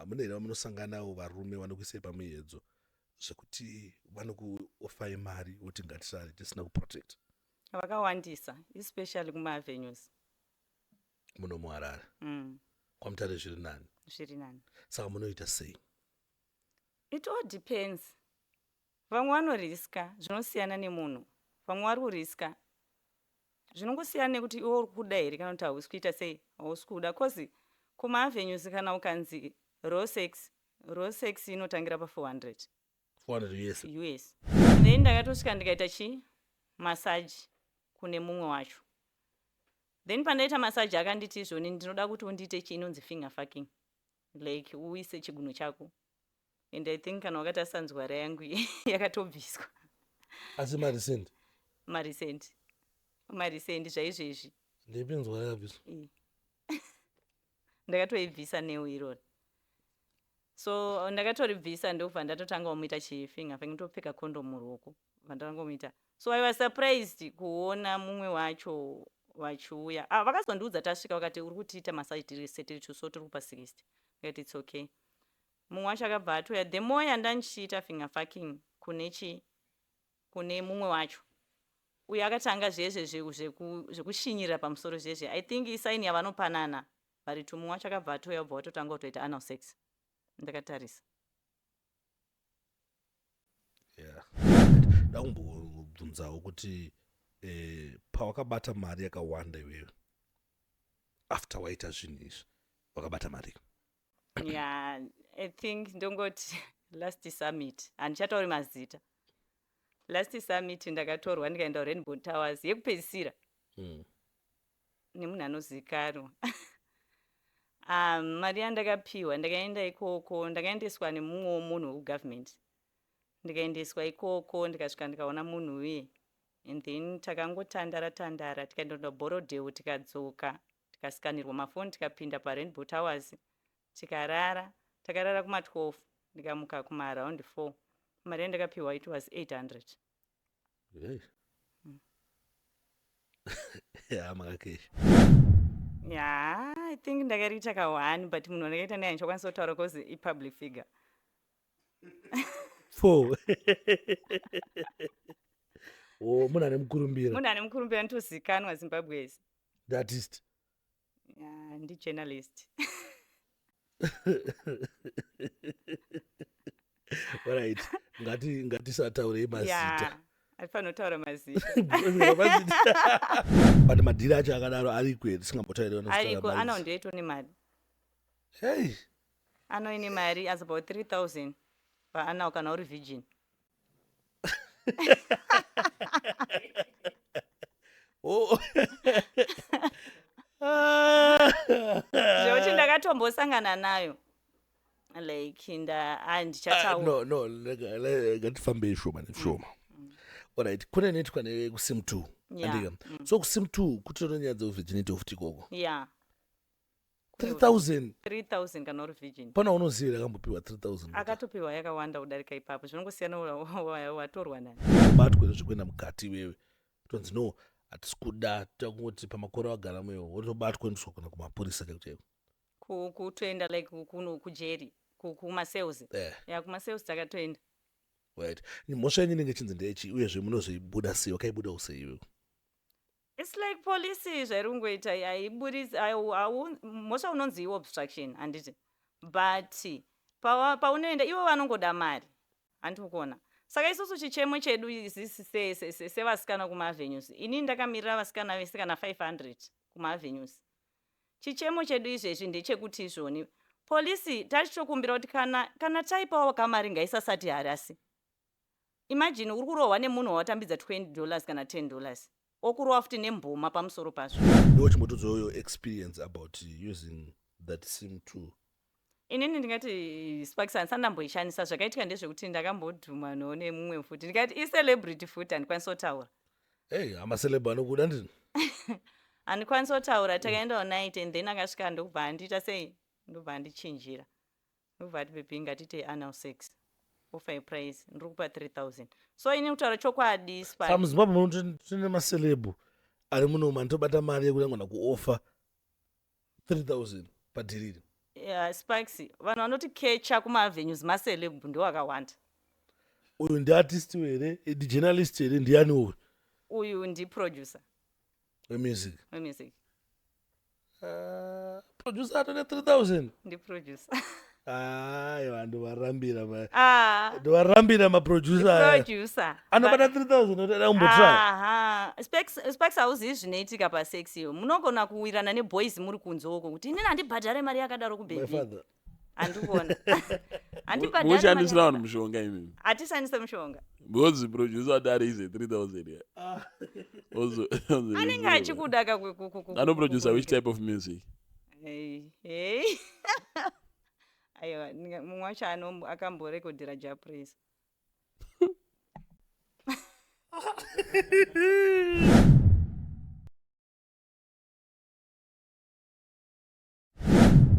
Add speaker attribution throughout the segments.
Speaker 1: Hamuna here vamunosangana navo varume vanokuisai pamuedzo zvekuti vanokuofai mari voti ngatisare tisina kuprotect?
Speaker 2: Vakawandisa, especially kumaavenues.
Speaker 1: Muno muHarare? KwaMutare zviri nani?
Speaker 2: Zviri nani.
Speaker 1: Saka munoita sei?
Speaker 2: It all depends. Vamwe vanoriska, zvinosiyana nemunhu. Vamwe vari kuriska. Zvinongosiyana nekuti iwe uri kuda here kana kuti hausi kuita sei, hausi kuda. Cause kumaavenues kana ukanzi raw sex, raw sex inotangira pa 400.
Speaker 1: 400 US.
Speaker 2: US. Then ndakatosvika ndikaita chi massage kune mumwe wacho. Then pandaita massage akanditi izvoni ndinoda kuti undiite chi inonzi finger fucking. Like uise chigunwe chako. And I think kana wakatarisa nzwara yangu yakatobviswa.
Speaker 1: Asi marecent?
Speaker 2: Marecent. Marecent zvaizvezvi.
Speaker 1: Ndeipi nzwara yakabviswa?
Speaker 2: Ndakatoibvisa neu irori. So ndakatoribvisa ndokubva ndatotanga kumuita chifinger finger ndopfeka condom muruoko. Bva ndangomuita. So I was surprised kuona mumwe wacho vachiuya. Ah, vakazondiudza tasvika vakati uri kutiita massage tiri tiri two so tiri kupa 60. Ndikati it's okay. Mumwe wacho akabva atouya. The more yandandichiita finger fucking kune chi kune mumwe wacho. Uyo akatanga zvezve zvekushinyirira pamusoro zvezve. I think isign yavanopanana vari two. Mumwe wacho akabva atouya obva watotanga kutoita anal sex. Ndakatarisa.
Speaker 1: Yeah. Ndakumbobvunzawo kuti eh, pawakabata mari yakawanda iwewe after waita zvinhu izvi wakabata mari?
Speaker 2: Yeah, I think ndongoti last summit handichatauri mazita. Last summit ndakatorwa ndikaenda kuRainbow Towers yekupedzisira nemunhu anozivikanwa. Mari yandakapiwa ndakaenda ikoko ndakaendeswa nemumwewo munhu wekugovernment. Ndikaendeswa ikoko ndikasvika ndikaona munhu uye and then takangotandara tandara tikaenda kuBorodale tikadzoka tikasikanirwa mafoni tikapinda paRainbow Towers tikarara. Takarara kuma 12 ndikamuka kuma around 4. Mari yandakapiwa it was 800.
Speaker 1: Hey. Ya, makakesha.
Speaker 2: Yeah, I think ndakariita ka one but munhu wandakaita naye handichakwanisa kutaura cause ipublic figure.
Speaker 1: Four. Oh, munhu ane mukurumbira.
Speaker 2: Munhu ane mukurumbira anotozikanwa Zimbabwe yese.
Speaker 1: The artist.
Speaker 2: Yeah, ndi journalist.
Speaker 1: Right. Ngati ngatisataurei mazita.
Speaker 2: Yeah. Hatifanira kutaura mazita.
Speaker 1: But madhiri acho akadaro ariko here tisingambotauri vanotaura
Speaker 2: Ariko,
Speaker 1: mari?
Speaker 2: Ano ndoito nemari.
Speaker 1: Hey.
Speaker 2: Ano ine mari as about 3000 paanao kana uri virgin.
Speaker 1: Oh.
Speaker 2: Zvekuti ndakatombosangana nayo like nda handichataura.
Speaker 1: Ah, no no ngatifambei shoma neshoma. Alright, kune inoitwa nekusim 2.
Speaker 2: Yeah.
Speaker 1: Andika. So kusim 2 kutori nyaya dzevirginity futi ikoko.
Speaker 2: Yeah.
Speaker 1: 3000.
Speaker 2: 3000 kana uri virgin.
Speaker 1: Pana unoziva akambopiwa 3000?
Speaker 2: Akatopiwa yakawanda kudarika ipapo, zvinongosiyana watorwa nani.
Speaker 1: Ubatwe zvekuenda mukati iwewe. Tonzi no, hatisi kuda takungoti pamakore wagara muyo wotobatwa ndiswa kana kumapurisa chaiko chaiko.
Speaker 2: Kutoenda like kuno kujeri, kumasales.
Speaker 1: Eh.
Speaker 2: Ya, kumasales takatoenda.
Speaker 1: Right. Mhosva yenyu inenge ichinzi ndeyechi uyezve munozoibuda sei? Wakaibudawo sei iwewe?
Speaker 2: It's like police zvairi kungoita haiburisi mhosva unonzi iwe obstruction handiti, but paunoenda ivo vanongoda mari handiti kuona. Saka isusu chichemo chedu sevasikana kumaavenues, inini ndakamirira vasikana vese kana 500 kumaavenues. Chichemo chedu izvezvi ndechekuti izvoni polisi tachitokumbira kuti kana taipawo kamari ngaisasati harasi. Imagine uri kurohwa nemunhu wawatambidza 20 dollars kana 10 dollars okurova futi nemboma pamusoro pazvo.
Speaker 1: Iwe chimbotodzowo your experience about using that sim 2.
Speaker 2: Inini ndingati Sparks handisati ndamboishandisa. Zvakaitika ndezvekuti ndakambodhuma no nemumwe futi ndikati icelebrity futi handikwanisi kutaura.
Speaker 1: Hey, amaceleb anokuda ndini.
Speaker 2: Handikwanisi kutaura. Takaendawo night and then akasvika ndokubva andiita sei ndobva andichinjira. Ndobva ati baby ngatiite anal sex offer a price ndiri kupa 3000. So ini kutaura chokwadi Sparks.
Speaker 1: Saka muZimbabwe muno tine maceleb ari muno anotobata mari yekuti angona kuoffer 3000 padhiriri.
Speaker 2: Sparks, vanhu vanoti kecha kumaavenues maceleb ndo akawanda.
Speaker 1: Uyu ndiartist here, ndijournalist here, ndiani uyu?
Speaker 2: Uyu ndiproducer.
Speaker 1: Wemusic.
Speaker 2: Wemusic.
Speaker 1: Producer atone 3000?
Speaker 2: Ndiproducer.
Speaker 1: Aiwa, ndovarambira.
Speaker 2: Ah.
Speaker 1: Ndovarambira maproducer aya.
Speaker 2: Producer.
Speaker 1: Anobata 3000 otoda kumbotry.
Speaker 2: Aha, Sparks, hauzivi zvinoitika pasex iyo. Munogona kuwirana neboys muri kunze uko kuti inini handibhadhare mari yakadaro
Speaker 1: My
Speaker 2: kubaby.
Speaker 1: father.
Speaker 2: Handikuona, handibhadhare.
Speaker 3: Munoshandisira vanhu mushonga imimi?
Speaker 2: Hatishandise mushonga.
Speaker 3: Because producer ati ariise 3000 ya.
Speaker 2: Anenge achikuda ka
Speaker 3: Anoproducer which type of music?
Speaker 2: Hey, hey. Aiwa, mumwe wacho akamborekodhera Jah Prayzah.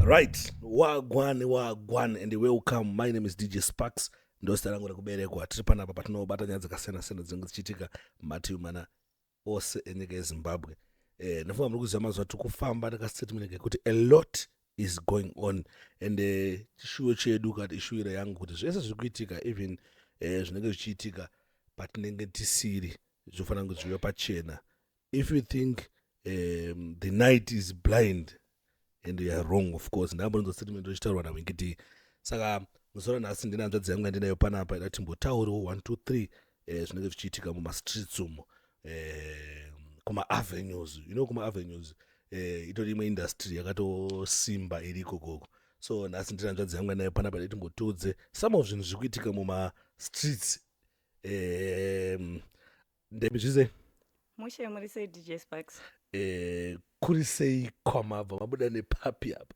Speaker 1: Right, wagwan wagwan and welcome. My name is DJ Sparks, ndozita rangu rekuberekwa. Tiri panapa patinobata nyaya dzakasiyana siyana dzinenge dzichiitika mativi mana ose enyika yeZimbabwe. Ndinofunga muri kuziva mazuva tiri kufamba nekastatement kekuti a lot is going on, and chishuwo chedu kati ishuwiro yangu kuti zvese zviri kuitika, even zvinenge zvichiitika patinenge tisiri, zvofanira kunge zvive pachena. If you think the night is blind and you are wrong, of course. Ndambonzwa statement richitaurwa naWinky D. Saka musoro nhasi ndine hanzvadzi yangu yandinayo panapa, ida timbotauriwo 1 2 3 zvinenge zvichiitika mumastreets umo, kumaavenues, kumaavenues, itori imwe industry yakatosimba iriko koko. So nhasi ndine hanzvadzi yangu yandinayo panapa, ida timbotiudze some of zvinhu zviri kuitika mumastreets. Ndepi zvise?
Speaker 2: Mushe, muri sei, DJ Sparks?
Speaker 1: Kuri sei kwamabva? Mabuda nepapi apa?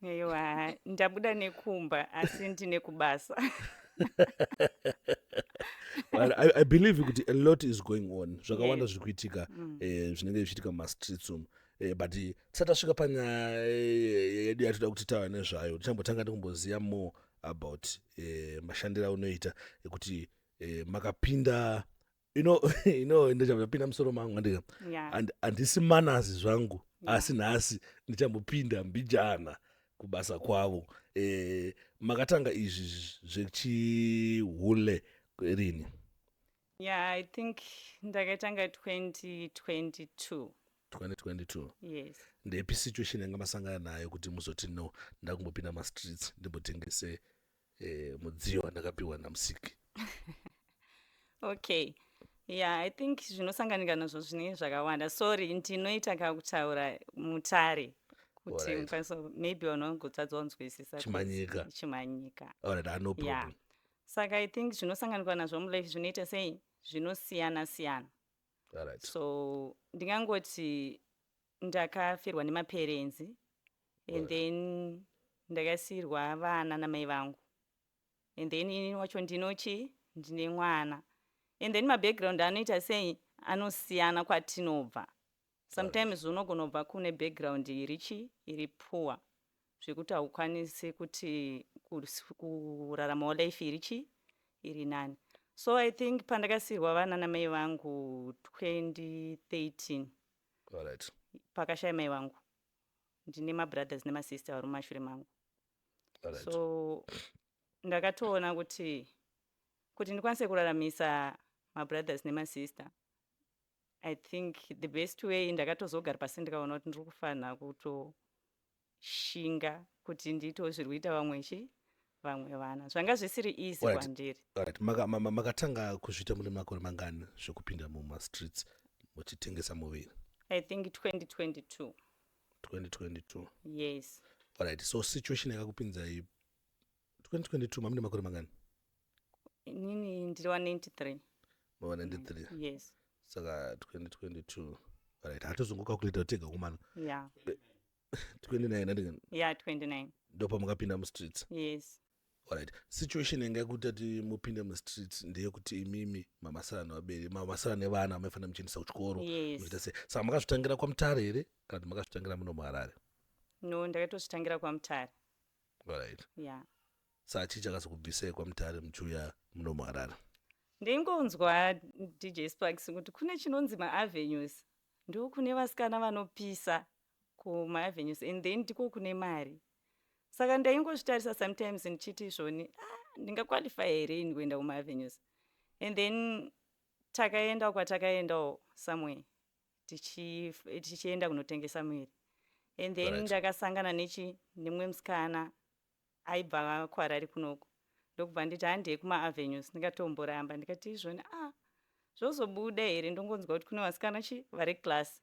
Speaker 2: Aiwa, ndabuda nekumba asi ndine kubasa.
Speaker 1: Well, I believe kuti a lot is going on, zvakawanda zviri kuitika, zvinenge zvichiitika mumastreets umu. But tisati tasvika panyaya yedu yatoda kuti taura nezvayo, tichambotanga tikumboziva more about mashandiro aunoita, ekuti makapinda, ndichamboapinda musoro mangu andika. Handisi manazi zvangu, asi nhasi ndichambopinda mbijana kubasa kwavo. Makatanga izvi zvechihule rini?
Speaker 2: Yeah, I think ndakatanga 2022.
Speaker 1: 2022?
Speaker 2: Yes.
Speaker 1: Ndepi situation yanga masangana nayo kuti muzoti, "No, ndakumbopinda mastreets ndimbotengese mudziyo wandakapiwa namusiki"?
Speaker 2: Okay, yeah, I think zvinosanganika nazvo zvinenge zvakawanda. Sorry, ndinoita kakutaura mutare kuti mukwanisa maybe vanhu vangotadza kunzwisisa.
Speaker 1: Chimanyika.
Speaker 2: Chimanyika.
Speaker 1: Alright, no problem.
Speaker 2: Yeah. Saka I think zvinosanganikwa nazvo mulife zvinoita sei, zvinosiyana siyana. So ndingangoti ndakafirwa nemaparents and then ndakasiyirwa vana namai vangu, and then inini wacho ndinochi ndine mwana, and then mabackground anoita sei, anosiyana kwatinobva. Sometimes unogona kubva kune background iri chi iri poor zvekuti haukwanisi kuti kuraramawo life iri chi iri nani. So I think pandakasiyirwa vana namai vangu 2013, pakashaya mai vangu, ndine mabrothers nemasister vari mumashure mangu. So ndakatoona kuti ndikwanise kuraramisa mabrothers nemasister, I think the best way, ndakatozogara pasi ndikaona kuti ndiri kufanira kutoshinga kuti ndiitewo zviri kuita vamwe chi vamwe vana. Zvanga zvisiri easy kwandiri.
Speaker 1: Alright. Makatanga kuzviita mune makore mangani, zvekupinda mumastreets muchitengesa muviri?
Speaker 2: I think 2022.
Speaker 1: 2022?
Speaker 2: Yes.
Speaker 1: Alright, so situation yakakupinzai 2022, mamune makore mangani?
Speaker 2: Inini ndiri wa93.
Speaker 1: Mava 93?
Speaker 2: Yes.
Speaker 1: Saka 2022, alright, hatozongocalculata tega kumana. 29 andika?
Speaker 2: Yeah, 29.
Speaker 1: Ndopamakapinda mustreets?
Speaker 2: Yes.
Speaker 1: Alright, situation yanga yekuti ati mupinde mustreets ndeyekuti imimi mamasara nevaberi, mamasara nevana maifanira muchiendesa kuchikoro?
Speaker 2: Yes.
Speaker 1: Muchiita sei? Saka makazvitangira kwaMutare here kana kuti makazvitangira muno muHarare?
Speaker 2: No, ndakatozvitangira kwaMutare.
Speaker 1: Alright.
Speaker 2: Yeah.
Speaker 1: Saka chii chakazokubvisai kwaMutare muchiuya muno muHarare?
Speaker 2: Ndingonzwa, DJ Sparks, kuti kune chinonzi maavenues, ndo kune vasikana vanopisa kumaavenues, and then ndiko kune mari. Saka ndaingozvitarisa sometimes ndichiti izvoni, ah, ndingaqualify here ini kuenda kumaavenues? And then takaendawo kwatakaendawo somewhere tichienda kunotengesa muviri, and then ndakasangana nechi nemumwe musikana aibva kuHarare kunoku, ndokubva nditi handei kumaavenues. Ndikatomboramba, ndikati izvoni, ah, zvozobuda here? Ndongonzwa kuti kune vasikana chi vari class.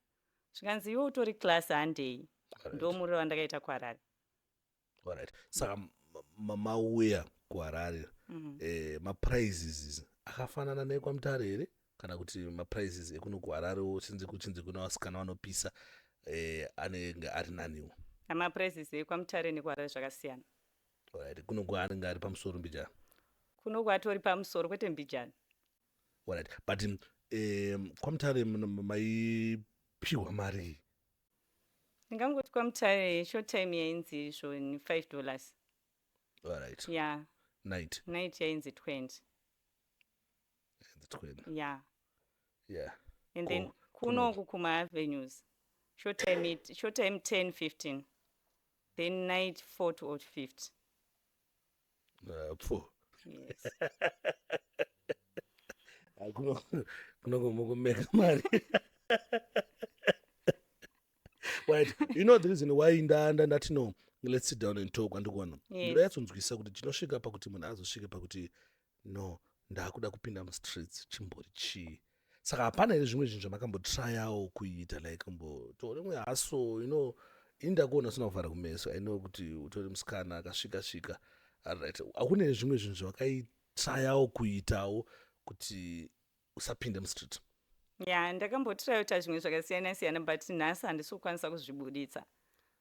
Speaker 2: Zvikanzi, iwe utori class, handei. Ndomuriro wandakaita kuHarare.
Speaker 1: Alright, saka mauya kuHarare, maprices akafanana neekwaMutare here, kana kuti maprices ekuno kuHararewo chinzi kuchinzi kuna vasikana vanopisa anenge ari naniwo?
Speaker 2: Amaprices ekwaMutare nekuHarare zvakasiyana.
Speaker 1: Alright, kuno kwaanenge ari pamusoro mbijana?
Speaker 2: Kuno atori pamusoro, kwete mbijana.
Speaker 1: Alright, but kwaMutare maipiwa mari?
Speaker 2: Ndingangoti kwaMutare short time yainzi izvoni $5. Yeah.
Speaker 1: Night?
Speaker 2: Night yainzi 20.
Speaker 1: The 20?
Speaker 2: Yeah. And then kunoku kumaavenues short time 10 15, then night 4 to 50.
Speaker 1: Pfo.
Speaker 2: Yes.
Speaker 1: Ah, kunoko mukumeka mari. Right, you know the reason why ndati no, let's sit down and talk, andikuona ndinoyatsonzwisisa kuti chinosvika pakuti munhu azosvike pakuti no, ndakuda kupinda mustreets chimbori chii. Saka hapana here zvimwe zvinhu zvamakambotryawo kuita, like kumbotore mwe haso? Ini ndakuona usina kuvhara kumeso. I know kuti utori musikana akasvika svika. Alright, hakuna here zvimwe zvinhu zvawakaitryawo kuitawo kuti usapinde mustreet?
Speaker 2: Ya, ndakambotraya kuita zvimwe zvakasiyana siyana, but nhasi handisi kukwanisa kuzvibuditsa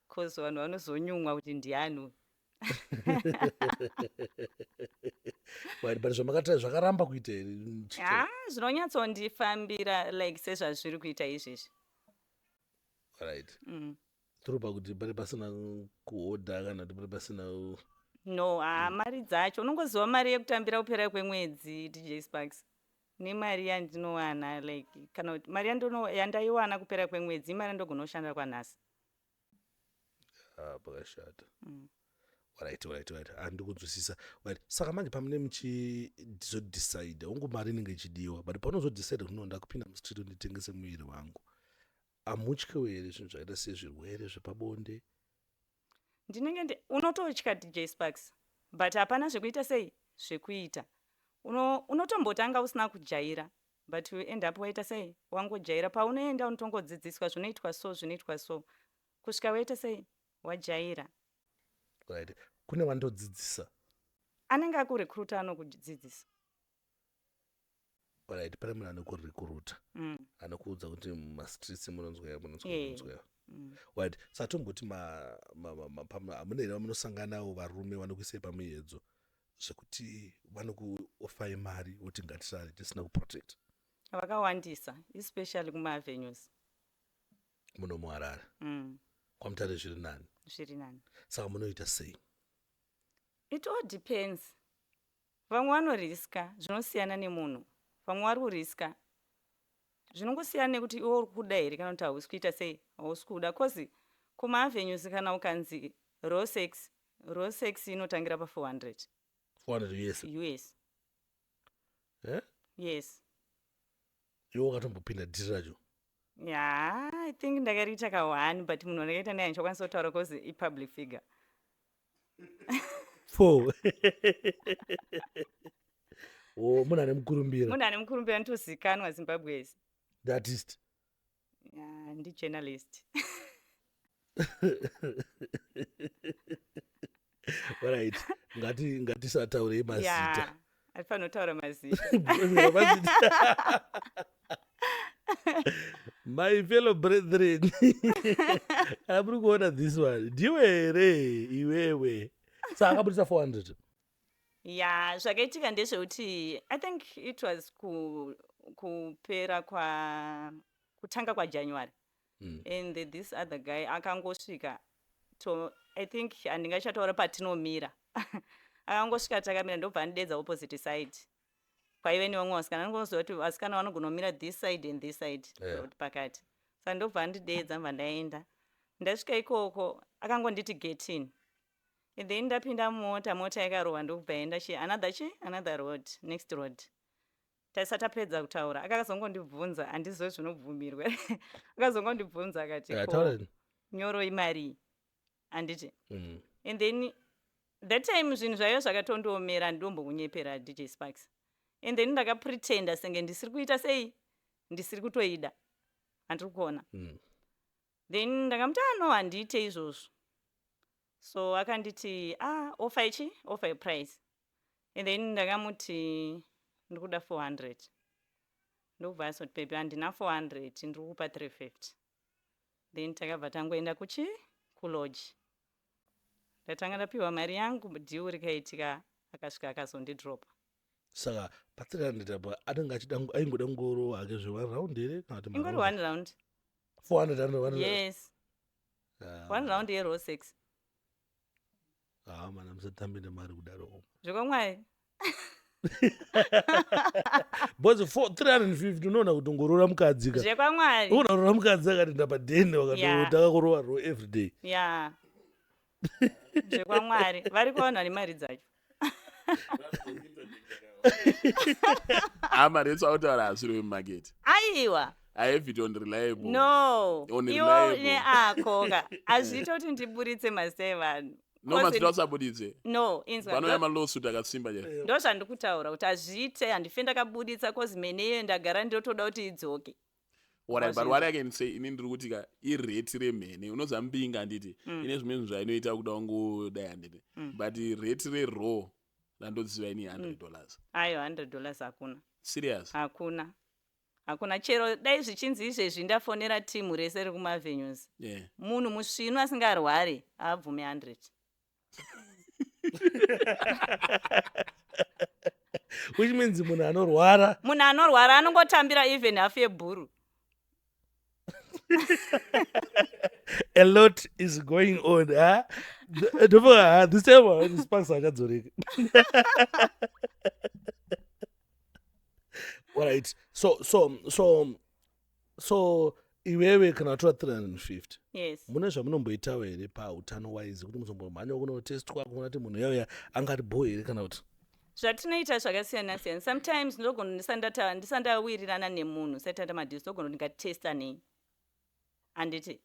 Speaker 2: cause vanhu vanozonyumwa kuti ndiani uyu.
Speaker 1: Right, but zvamakatry zvakaramba kuita here?
Speaker 2: Ha, zvinonyatsondifambira like sezvazviri kuita izvezvi.
Speaker 1: Right. Through pakuti pane pasina kuhodha kana kuti pane pasina?
Speaker 2: No, ha, mari dzacho unongoziva mari yekutambira kupera kwemwedzi, DJ Sparks, nemari yandinowana, like kana kuti mari yandaiwana kupera kwemwedzi imari yandogona kushanda kwanhasi.
Speaker 1: Ah, pakashata. Right, handi kunzwisisa. Right, saka manje pamune muchizodecide, hongu mari inenge ichidiwa, but paunozodecide kuti no, ndakupinda mustreet nditengese muviri wangu, hamutyiwo here zvinhu zvakaita sezvirwere zvepabonde?
Speaker 2: Ndinenge unototya, DJ Sparks, but hapana zvekuita sei, zvekuita. Unotombotanga usina kujaira, but you end up waita sei, wangojaira. Paunoenda unotongodzidziswa zvinoitwa so, zvinoitwa so, kusvika waita sei, wajaira.
Speaker 1: Right, kune vanotodzidzisa?
Speaker 2: Anenge akurecruita anokudzidzisa.
Speaker 1: Right, pane munhu anokurecruita, anokuudza kuti mumastreets munonzwaya, munonzwaya, munonzwaya. Right, saka tomboti hamuna here vamunosanganawo, varume vanokuisai pamuedzo zvekuti vanokuofai mari voti ngatisare tisina kuprotect?
Speaker 2: Vakawandisa, especially kumaavenues.
Speaker 1: Muno muHarare? KwaMutare zviri nani?
Speaker 2: Zviri nani.
Speaker 1: Saka munoita sei?
Speaker 2: It all depends. Vamwe vanoriska, zvinosiyana nemunhu. Vamwe vari kuriska, zvinongosiyana nekuti iwe uri kuda here kana kuti hausi kuita sei, hausi kuda, cause kumaavenues kana ukanzi raw sex, raw sex inotangira pa400.
Speaker 1: 400 US?
Speaker 2: US.
Speaker 1: Eh?
Speaker 2: Yes.
Speaker 1: Iwe wakatombopinda dhiri racho?
Speaker 2: Ya, I think ndakariita ka1, but munhu wandakaita naye handichakwanisa kutaura cause ipublic figure.
Speaker 1: Four o, munhu ane mukurumbira?
Speaker 2: Munhu ane mukurumbira, anotozikanwa Zimbabwe yese.
Speaker 1: The artist?
Speaker 2: Ya, ndijournalist.
Speaker 1: Right, ngatisataurei mazita.
Speaker 2: Ya, hatifanira kutaura mazita.
Speaker 1: Mazita. My fellow brethren, amuri kuona this one, ndiwe here iwewe? Saka akabudisa 400?
Speaker 2: Ya, zvakaitika ndezvekuti I think it was kupera kwa kutanga kwaJanuary, and this other guy akangosvika to, I think handingachataura patinomira, akangosvika takamira, ndobva andidedza opposite side kwaive nevamwe vasikana. Anongoziva kuti vasikana vanogona kumira this side and this side, pakati. Saka ndobva andidedza, mbva ndaenda. Ndasvika ikoko akangonditi, "Get in." And then ndapinda mumota, mota yakarohwa ndokubva yaenda chi another chi another road, next road. Taisa tapedza kutaura, akazongondibvunza, handizive zvinobvumirwa, akazongondibvunza akati,
Speaker 1: Yeah,
Speaker 2: "Ko,
Speaker 1: taura.
Speaker 2: nyoro imarii?" Handiti? And then that time zvinhu zvaiva zvakatondiomera, handidombokunyepera, DJ Sparks. And then ndakapretenda senge ndisiri kuita sei, ndisiri kutoida, handiri kuona. Then ndakamuti, "Ah, no, handiite izvozvo." So akanditi, "Ah, offer ichi, offer price." And then ndakamuti ndikuda 400. Ndokubva azoti, "Baby, handina 400, ndiri kupa 350." Then takabva tangoenda kuchi kulodge. Ndatanga ndapiwa mari yangu, deal rikaitika, akasvika akazondidropa.
Speaker 1: Saka pa300 apa anenge achida, aingoda ngoro hake zve one round here kana kuti
Speaker 2: Ingori
Speaker 1: maround?
Speaker 2: One round.
Speaker 1: 400 100?
Speaker 2: Yes.
Speaker 1: Ah.
Speaker 2: One round yeraw sex.
Speaker 1: Ah, mana, musatambe nemari kudaro.
Speaker 2: Zvekwamwari.
Speaker 1: Because 350 unoona kuti ngorora mukadzi ka.
Speaker 2: Zvekwamwari.
Speaker 1: Unoona kurora mukadzi akati ndapadheni, wakatotanga kurova raw every day.
Speaker 2: Ya, zvekwamwari, vari kuvanhu vane mari dzacho.
Speaker 3: Ah, mari etsautaura asiri wemumaketi.
Speaker 2: Aiwa.
Speaker 3: I have it on reliable.
Speaker 2: No.
Speaker 3: On
Speaker 2: Iwo
Speaker 3: reliable.
Speaker 2: neakoka hazviite kuti ndiburitse mazita evanhu.
Speaker 3: No, mazita usabuditse.
Speaker 2: No, inzwa.
Speaker 3: Vanouya malawsuit akasimba chai.
Speaker 2: Ndo zvandikutaura kuti hazviite, handife ndakabuditsa, 'cause mene iyoyo ndagara ndotoda kuti idzoke.
Speaker 3: Alright, but
Speaker 2: Wazvinzwa.
Speaker 3: what I can say, ini ndiri kuti ka, irate remhene, unoziva mbinga, handiti? Ine zvimwe zvinhu zvainoita kuda kungodai, handiti? But rate reraw randoziva ini, $100.
Speaker 2: Ayo, $100 hakuna.
Speaker 3: Serious?
Speaker 2: Hakuna, hakuna. Chero dai zvichinzi izvezvi ndafonera timu rese rekumavenues, munhu musvinu asingarwari haabvumi 100.
Speaker 1: Which means munhu anorwara.
Speaker 2: Munhu anorwara anongotambira even hafu yebhuru.
Speaker 1: A lot is going on, huh? Ndofunga, ha, this time around Sparks akadzoreka. Alright, so iwewe kana watora 350,
Speaker 2: Yes.
Speaker 1: mune zvamunomboitawo here pautano wise kuti muzombomhanya kunotestwa kuona kuti munhu uyauya angati bho here kana kuti?
Speaker 2: Zvatinoita zvakasiyana siyana. Sometimes ndogona ndisandawirirana nemunhu, sati madeals, ndogona kuti ngatitesta nei, handiti?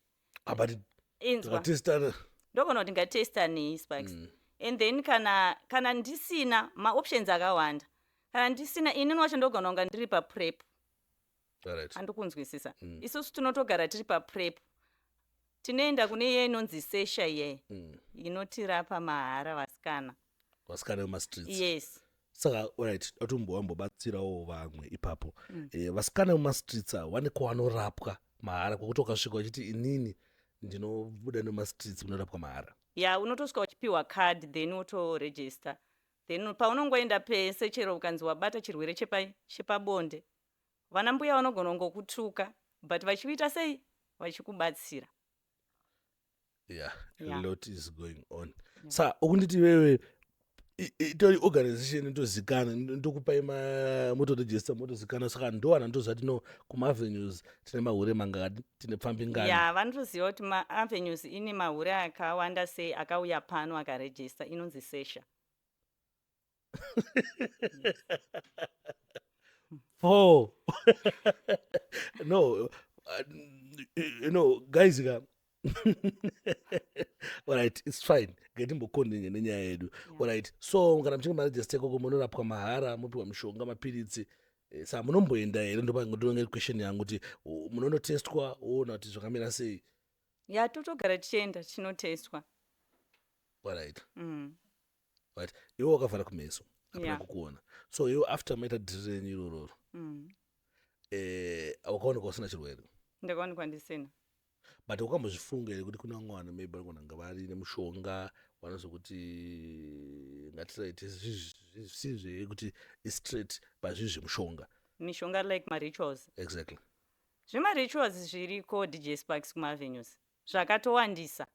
Speaker 1: Ah, but
Speaker 2: Inzwa.
Speaker 1: tikatestana.
Speaker 2: Ndogona kuti ngatitesta nei, Sparks. And then kana ndisina maoptions akawanda, kana ndisina inini wacho, ndogona kunga ndiri paprep. Handikunzwisisa? Isusu tinotogara tiri paprep, tinoenda kune iye inonzi sesha iye inotirapa mahara vasikana.
Speaker 1: Vasikana vemastreets?
Speaker 2: Yes.
Speaker 1: Saka alright, atombowambobatsirawo vamwe ipapo. Vasikana vemastreets ava vane kwawanorapwa mahara, kwekuti ukasvika uchiti, "Inini ndinobuda nemastreets," munorapwa mahara?
Speaker 2: Ya, unotosvika uchipiwa card, then wotoregister, then paunongoenda pese, chero ukanzi wabata chirwere chepabonde, vana mbuya vanogona kungokutuka, but vachikuita sei, vachikubatsira.
Speaker 1: Yeah, a lot is going on. Sa ukunditi iwewe itori organization inotozikana, ndokupai motoregister, motozikana, saka ndowana ndoziva kuti no, kumavenues tine mahure mangani, tine pfambi ngani?
Speaker 2: Ya, vanotoziva kuti maavenues ine mahure akawanda sei akauya pano akaregister. Inonzi sesha.
Speaker 1: Four, no, guys ka, alright, it's fine, ngatimbokontinue nenyaya yedu. Alright, so kana muchinge maregister ikoko, munorapwa mahara, mopiwa mishonga, mapiritsi. Saka munomboenda here, ndonge question yangu kuti munonotestwa woona kuti zvakamira sei?
Speaker 2: Ya, totogara tichienda tichinotestwa.
Speaker 1: Alright. Right, iwe wakavhara kumeso, hapana kukuona. So iwe after maita dhiri renyu irororo, wakaonekwa usina chirwere?
Speaker 2: Ndakaonekwa ndisina.
Speaker 1: But wakambozvifunga here kuti kuna vamwe vanhu maybe vanogona kunge vari nemushonga, vanozokuti ngatiraite zvisizve kuti istraight, but zviri zvemushonga?
Speaker 2: Mishonga like marituals?
Speaker 1: Exactly.
Speaker 2: Zvemarituals zviriko, DJ Sparks, kumavenues zvakatowandisa.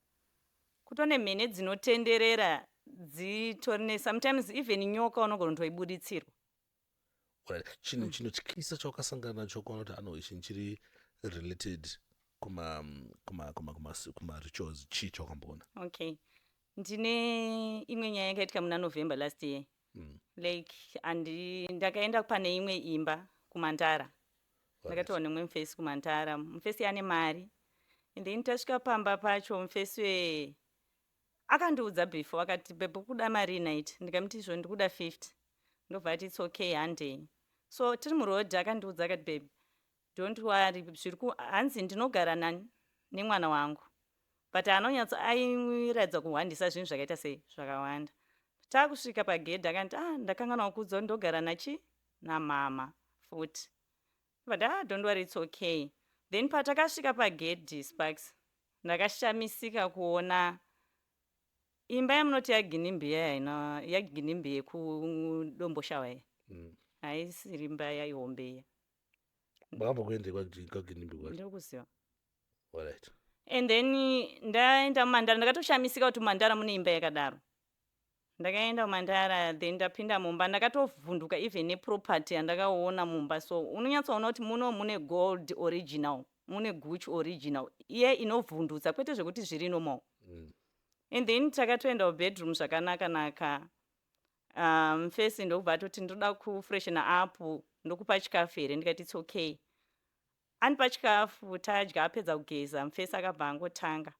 Speaker 2: Kutone mhene dzinotenderera dzitori ne, sometimes even nyoka unogona kutoibuditsirwa.
Speaker 1: Alright, chinhu chinotyisa chawakasangana nacho kuona kuti ano chinhu chiri related kuma rituals, chii chawakamboona?
Speaker 2: Okay. Ndine imwe nyaya yakaitika muna November last year. Like handi ndakaenda pane imwe imba kuMandara. Ndakataura nemumwe mufesi kuMandara. Mufesi ane mari. And then tasvika pamba pacho, mufesi we akandiudza before, akati, "Babe, kuda mari night?" Ndikamuti, "Izvo ndikuda 50." Ndobva ati, "It's okay, handei." So tiri muroad akandiudza akati, "Babe, don't worry, zviri ku hanzi ndinogara nani nemwana wangu." But anonyatso airatidza kuhwandisa zvinhu zvakaita sei zvakawanda. Taakusvika pagedhi akanditi, "Ah, ndakanganwa kuudza kuti ndogara nachi namama futi." But, "Ah, don't worry, it's okay." Then patakasvika pagedhi, Sparks, ndakashamisika kuona imba yamunoti yaGinimbi yaina yaGinimbi yekuDomboshawa iya. Haisiri imba yaihombe iya.
Speaker 1: Makambokuendei kwaGinimbi kwacho?
Speaker 2: Ndiri kuziva.
Speaker 1: Alright.
Speaker 2: And then ndaenda muMandara, ndakatoshamisika kuti muMandara mune imba yakadaro. Ndakaenda muMandara, then ndapinda mumba ndakatovhunduka even neproperty yandakaona mumba. So unonyatsoona kuti muno mune gold original, mune Gucci original iye inovhundutsa, kwete zvekuti zviri normal. And then takatoenda kubedroom zvakanaka naka. Mufesi ndokubva atoti, "Ndoda kufreshena up, ndokupa chikafu here?" Ndikati, "It's okay." Andipa chikafu, tadya, apedza kugeza, mufesi akabva angotanga.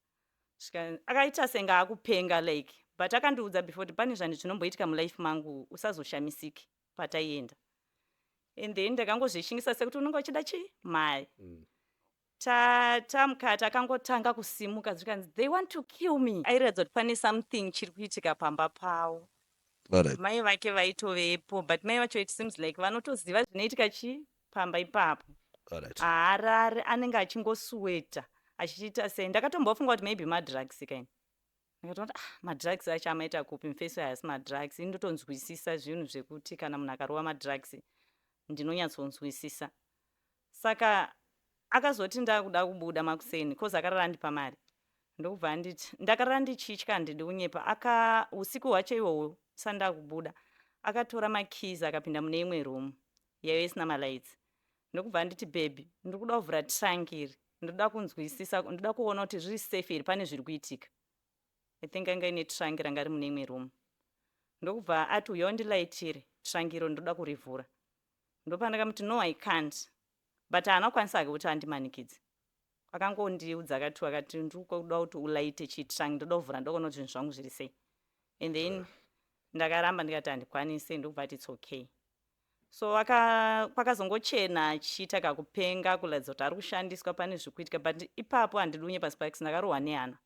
Speaker 2: Akaita senge akupenga like, but akandiudza before kuti pane zvanhu zvinomboitika mulife mangu, usazoshamisiki pataienda. And then ndakangozvishingisa sekuti unenge uchida chii mari. Tamukati akangotanga kusimuka, zvikanzi, "They want to kill me." Airatidza kuti pane something chiri kuitika pamba pavo. Mai vake vaitovepo, but mai vacho, it seems like vanotoziva zvinoitika chi pamba ipapo. Haarari, anenge achingosweta achiita sei. Ndakatombofunga kuti maybe madrugs kaini. Ndakatoona, ah, madrugs acho amaita kupi? Mufesi haasi madrugs. Ini ndotonzwisisa zvinhu zvekuti kana munhu akarova madrugs ndinonyatsonzwisisa. Saka akazoti ndakuda kubuda makuseni, 'cause akarara andipa mari. Ndokubva anditi, ndakarara ndichitya, handidi kunyepa. Aka usiku hwacho ihwohwo sandakubuda, akatora makeys, akapinda mune imwe room yaive isina malights. Ndokubva anditi, "Baby, ndiri kuda kuvhura trunk iri, ndoda kunzwisisa, ndoda kuona kuti zviri safe here, pane zviri kuitika." I think anga ine trunk ranga ri mune imwe room. Ndokubva ati, "Uya undilaitire trunk iro, ndoda kurivhura." Ndopandakamuti, "No, I can't." But haana kukwanisa hake kuti andimanikidze. Akangondiudza akati akati, "Ndiri kuda kuti ulaite chitrunk, ndoda kuvhura, ndoda kuona kuti zvinhu zvangu zviri sei." And then ndakaramba, ndikati handikwanisi. Ndokubva ati, "It's okay." So kwakazongochena achiita kakupenga kuratidza kuti ari kushandiswa, pane zviri kuitika. But ipapo handidi kunyepa, Sparks, ndakarohwa nehana.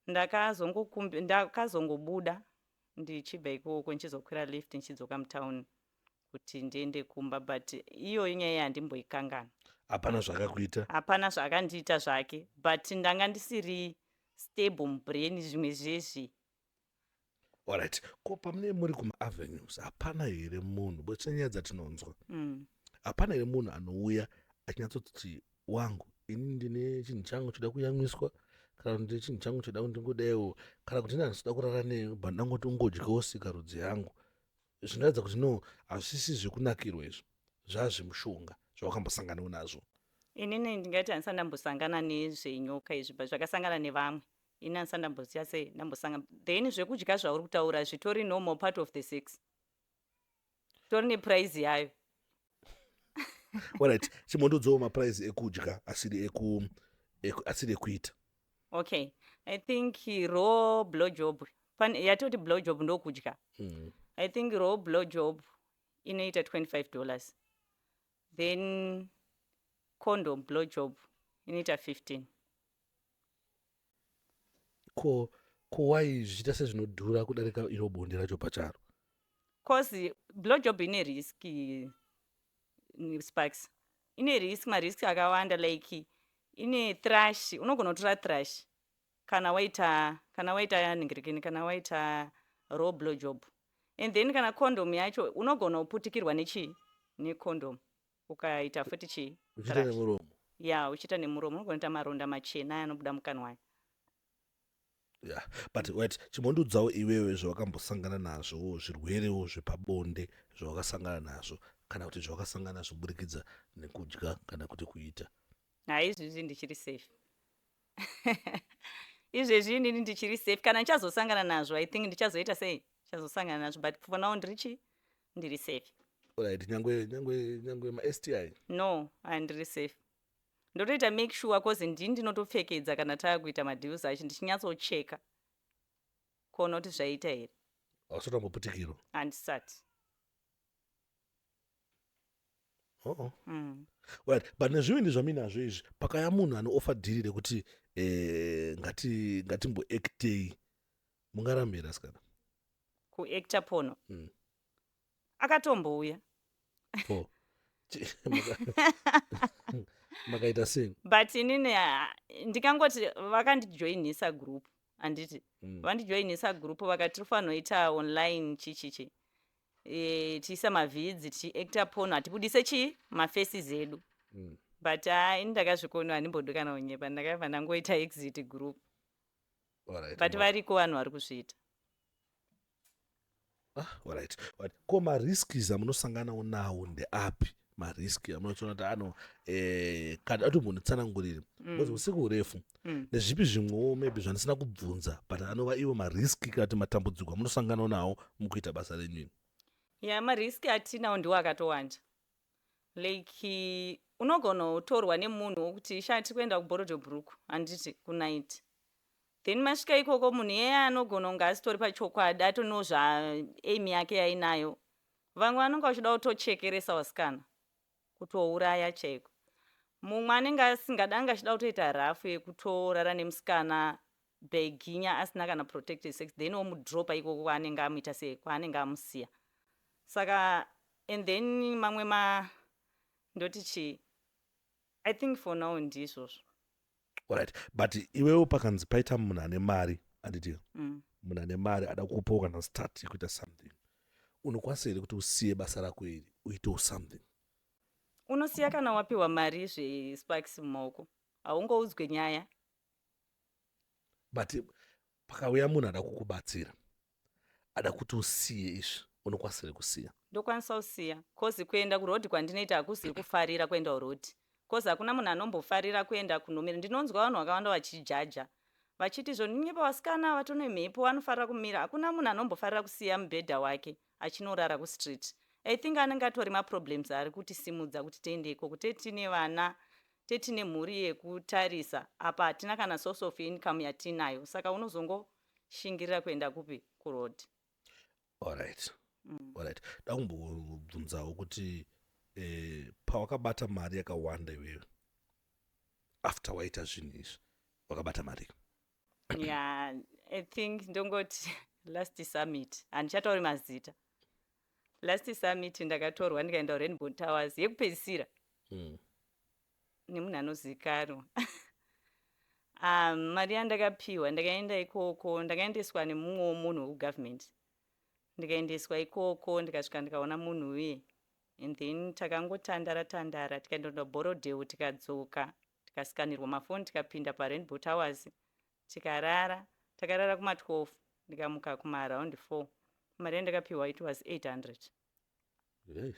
Speaker 2: Ndakazongobuda ndichibva ikoko, ndichizokwira lift ndichidzoka mutauni kuti ndiende kumba. But iyoyo nyaya handimboikangana.
Speaker 1: Hapana zvakakuita?
Speaker 2: Hapana zvaakandiita zvake, but ndanga ndisiri stable mubrain, zvimwe zvezvi.
Speaker 1: Alright, ko pamunee muri kumaavenues, hapana here munhu, because nyaya dzatinonzwa, hapana here munhu anouya achinyatsoti, "Wangu, ini ndine chinhu changu choda kuyamwiswa," kana kuti, "Ndine chinhu changu choda kuti ndingodaiwo," kana kuti, "Ini handisida kurara newe, but ndangoti ungodyawo sikarudzi yangu"? Zvinoratidza kuti no, hazvisi zvekunakirwa izvo, zvazvemushonga zvawakambosanganawo nazvo?
Speaker 2: Inini ndingati handisati ndambosangana nezvenyoka izvi, but zvakasangana nevamwe. Ini handisati ndamboziva sei ndambosangana. Then zvekudya zvauri kutaura zvitori normal part of the sex, tori neprice yayo.
Speaker 1: Alright, chimbondudzawo maprice ekudya asiri asiri ekuita.
Speaker 2: Okay, I think raw blow job, yatoti blow job ndokudya. I think raw blow job inoita $25, then condom blow job inoita 15.
Speaker 1: Ko wai zvichiita sezvinodhura kudarika iro bonde racho pacharo?
Speaker 2: 'Cause blow job ine risk, Sparks, ine risk, marisk akawanda. Like ine thrush, unogona kutora thrush kana waita nhingirekeni, kana waita raw blow job. And then kana condom yacho, unogona kuputikirwa nechii, necondom, ukaita futi chii?
Speaker 1: Uchiita
Speaker 2: Thrush.
Speaker 1: Nemuromo.
Speaker 2: Ya, uchiita nemuromo, unogona kuita maronda machena anobuda mukanwa.
Speaker 1: Yeah, but wait, chimbondudzawo iwewe zvawakambosangana nazvo, zvirwerewo zvepabonde zvawakasangana nazvo, kana kuti zvawakasangana nazvo kuburikidza nekudya kana kuti kuita.
Speaker 2: Haizvizvi ndichiri safe. Izvezvi inini ndichiri safe. Kana ndichazosangana nazvo, I think ndichazoita sei, ndichazosangana nazvo, but for now ndiri chii, ndiri safe.
Speaker 1: Right, nyangwe maSTI?
Speaker 2: No, handiri safe. Ndotoita make sure, cause ndini ndinotopfekedza kana taakuita madeals acho, ndichinyatsocheka kuona kuti zvaita here.
Speaker 1: Hausati wamboputikirwa?
Speaker 2: Handisati.
Speaker 1: Oh. Right, but nezvivindi zvamuinazvo izvi, pakaya munhu anooffer deal rekuti ngatimboactei, mungarambira, sikana?
Speaker 2: Kuacta porno? Mm. Akatombouya.
Speaker 1: Po makaita sei?
Speaker 2: But inini ndikangoti vakandijoinisa group, handiti? Vandijoinisa group, vakati tirifanira online chichichi, tiisa mavids, tichiacta porno, hatibudise chii, mafaces edu. But ini ndakazvikona, handimbodi kana kunyepa, ndakabva ndangoita exit group. But variko vanhu vari kuzviita.
Speaker 1: Ah, alright. Ko marisks amunosanganawo nawo ndeapi? Mariski amunochiona kuti ano kana atombonitsanangurire, because usiku hurefu. Nezvipi zvimwewo maybe zvandisina kubvunza, but anova ivo mariski kana kuti matambudziko amunosanganawo nawo mukuita basa renyu iri?
Speaker 2: Ya, mariski atinawo ndiwo akatowanda. Like unogona kutorwa nemunhu wokuti, "Sha, tiri kuenda kuBorrowdale Brooke," handiti, kunight. Then masvika ikoko, munhu iyeye anogona kunge asitori pachokwadi, atonewo zvaaim yake yainayo. Vamwe vanonge vachida kutochekeresa vasikana, kutouraya chaiko. Mumwe anenge asingada, anga achida kutoita rafu yekutorara nemusikana beginya asina kana protected sex, then omudropa ikoko kwaanenge amuita sei, kwaanenge amusiya. Saka and then mamwe ma ndoti chii, I think for now ndizvozvo.
Speaker 1: Alright, but iwewo pakanzi paita munhu ane mari, handiti? Munhu ane mari ada kukupawo kana start yekuita something, unokwanisa here kuti usiye basa rako iri, uitewo something?
Speaker 2: Unosiya kana wapiwa mari zveSparks mumaoko, haungoudzwe nyaya.
Speaker 1: But pakauya munhu ada kukubatsira, ada kuti usiye izvi, unokwanisa here kusiya?
Speaker 2: Ndokwanisa kusiya, cause kuenda kurodhi kwandinoita hakuzi kufarira kuenda kurodhi, cause hakuna munhu anombofarira kuenda kunomira. Ndinonzwa vanhu vakawanda vachijaja vachiti zvonyepa, vasikana vatone mhepo, vanofarira kumira. Hakuna munhu anombofarira kusiya mubhedha wake achinorara kustreet. I think anenge atori maproblems ari kutisimudza kuti tiende ikoko. Tetine vana, tetine mhuri yekutarisa, apa hatina kana source of income yatinayo, saka unozongoshingirira kuenda kupi? Kurodhi.
Speaker 1: Alright. Dakumbobvunzawo kuti pawakabata mari yakawanda iwewe, after waita zvinhu izvi, wakabata mari?
Speaker 2: Yeah, I think ndongoti last summit, handichatauri mazita, last summit ndakatorwa ndikaenda kuRainbow Towers yekupedzisira nemunhu anozivikanwa. Mari yandakapiwa, ndakaenda ikoko, ndakaendeswa nemumwewo munhu wekugovernment. Ndikaendeswa ikoko, ndikasvika, ndikaona munhu uye, and then takangotandara tandara, tikaenda Borrowdale, tikadzoka, tikasikanirwa mafoni, tikapinda paRainbow Towers, tikarara. Takarara kuma12, ndikamuka kumaaround 4. Mari yandakapiwa, it was 800.
Speaker 1: Hey.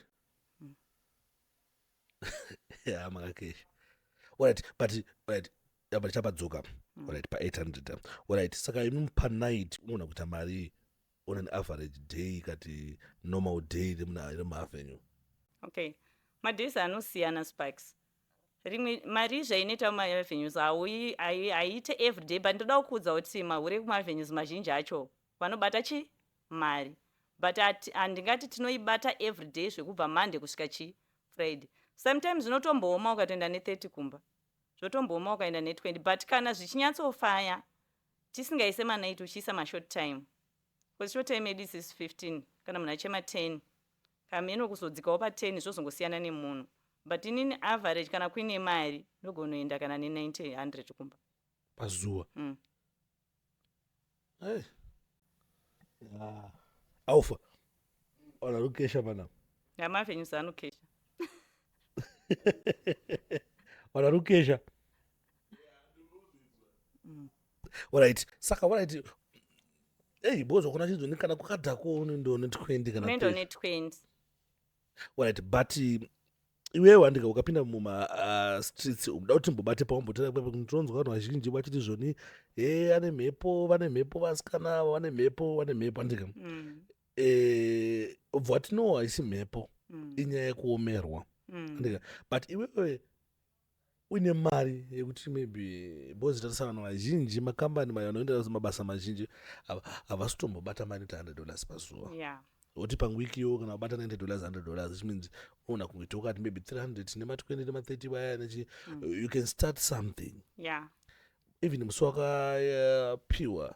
Speaker 1: Ya, makakesha. Alright, but alright, apa tichapadzoka. Alright, pa800. Alright, saka imi panight unoona kuita mari on an average day, kati normal day remuavenue?
Speaker 2: Okay, madays anosiyana, Sparks. Rimwe mari zvainoita mumaavenues haiite everyday, but ndoda kukuudza kuti mahure ekumavenues mazhinji acho vanobata chi mari, but handingati tinoibata everyday zvekubva Monday kusvika chi Friday. Sometimes zvinotombooma ukatoenda ne30 kumba, zvotombooma ukaenda ne20, but kana zvichinyatsofaya, tisingaise manight, uchiisa mashort time, because short time yedu isisi 15, kana munhu achema 10, kameno kuzodzikawo pa10, zvozongosiyana nemunhu. But inini average, kana kuine mari, ndogonoenda kana ne90, 100 kumba.
Speaker 1: Pazuva?
Speaker 2: Mm.
Speaker 1: Hey. Yeah. Aufa ona rukesha panapa.
Speaker 2: Yamavenues anokesha.
Speaker 1: Ona rukesha. Alright, saka alright, ei, bozwa kuna chinzoni kana kwakadhakwa unoendawo ne20 kana
Speaker 2: unoendawo
Speaker 1: 30.
Speaker 2: Ne20.
Speaker 1: Alright, but Iwewe handika ukapinda mumastreets umu, da kuti mbobate paumbotera, tinonzwa vanhu vazhinji vachiti zvoni e ane mhepo, vane mhepo vasikana ava, vane mhepo, vane mhepo, handika? Ubva wati no, haisi mhepo, inyaya yekuomerwa, handika? But iwewe uine mari yekuti maybe, because tarisa vanhu vazhinji, makambani vanoenda mabasa mazhinji havasi kutombobata mari inoita $100 pazuva. Woti pawiki kana wabata $90, $100, which means unoona kunge ukati maybe 300 nema20 nema30 vaya nechi, you can start something. Even musi wakapiwa,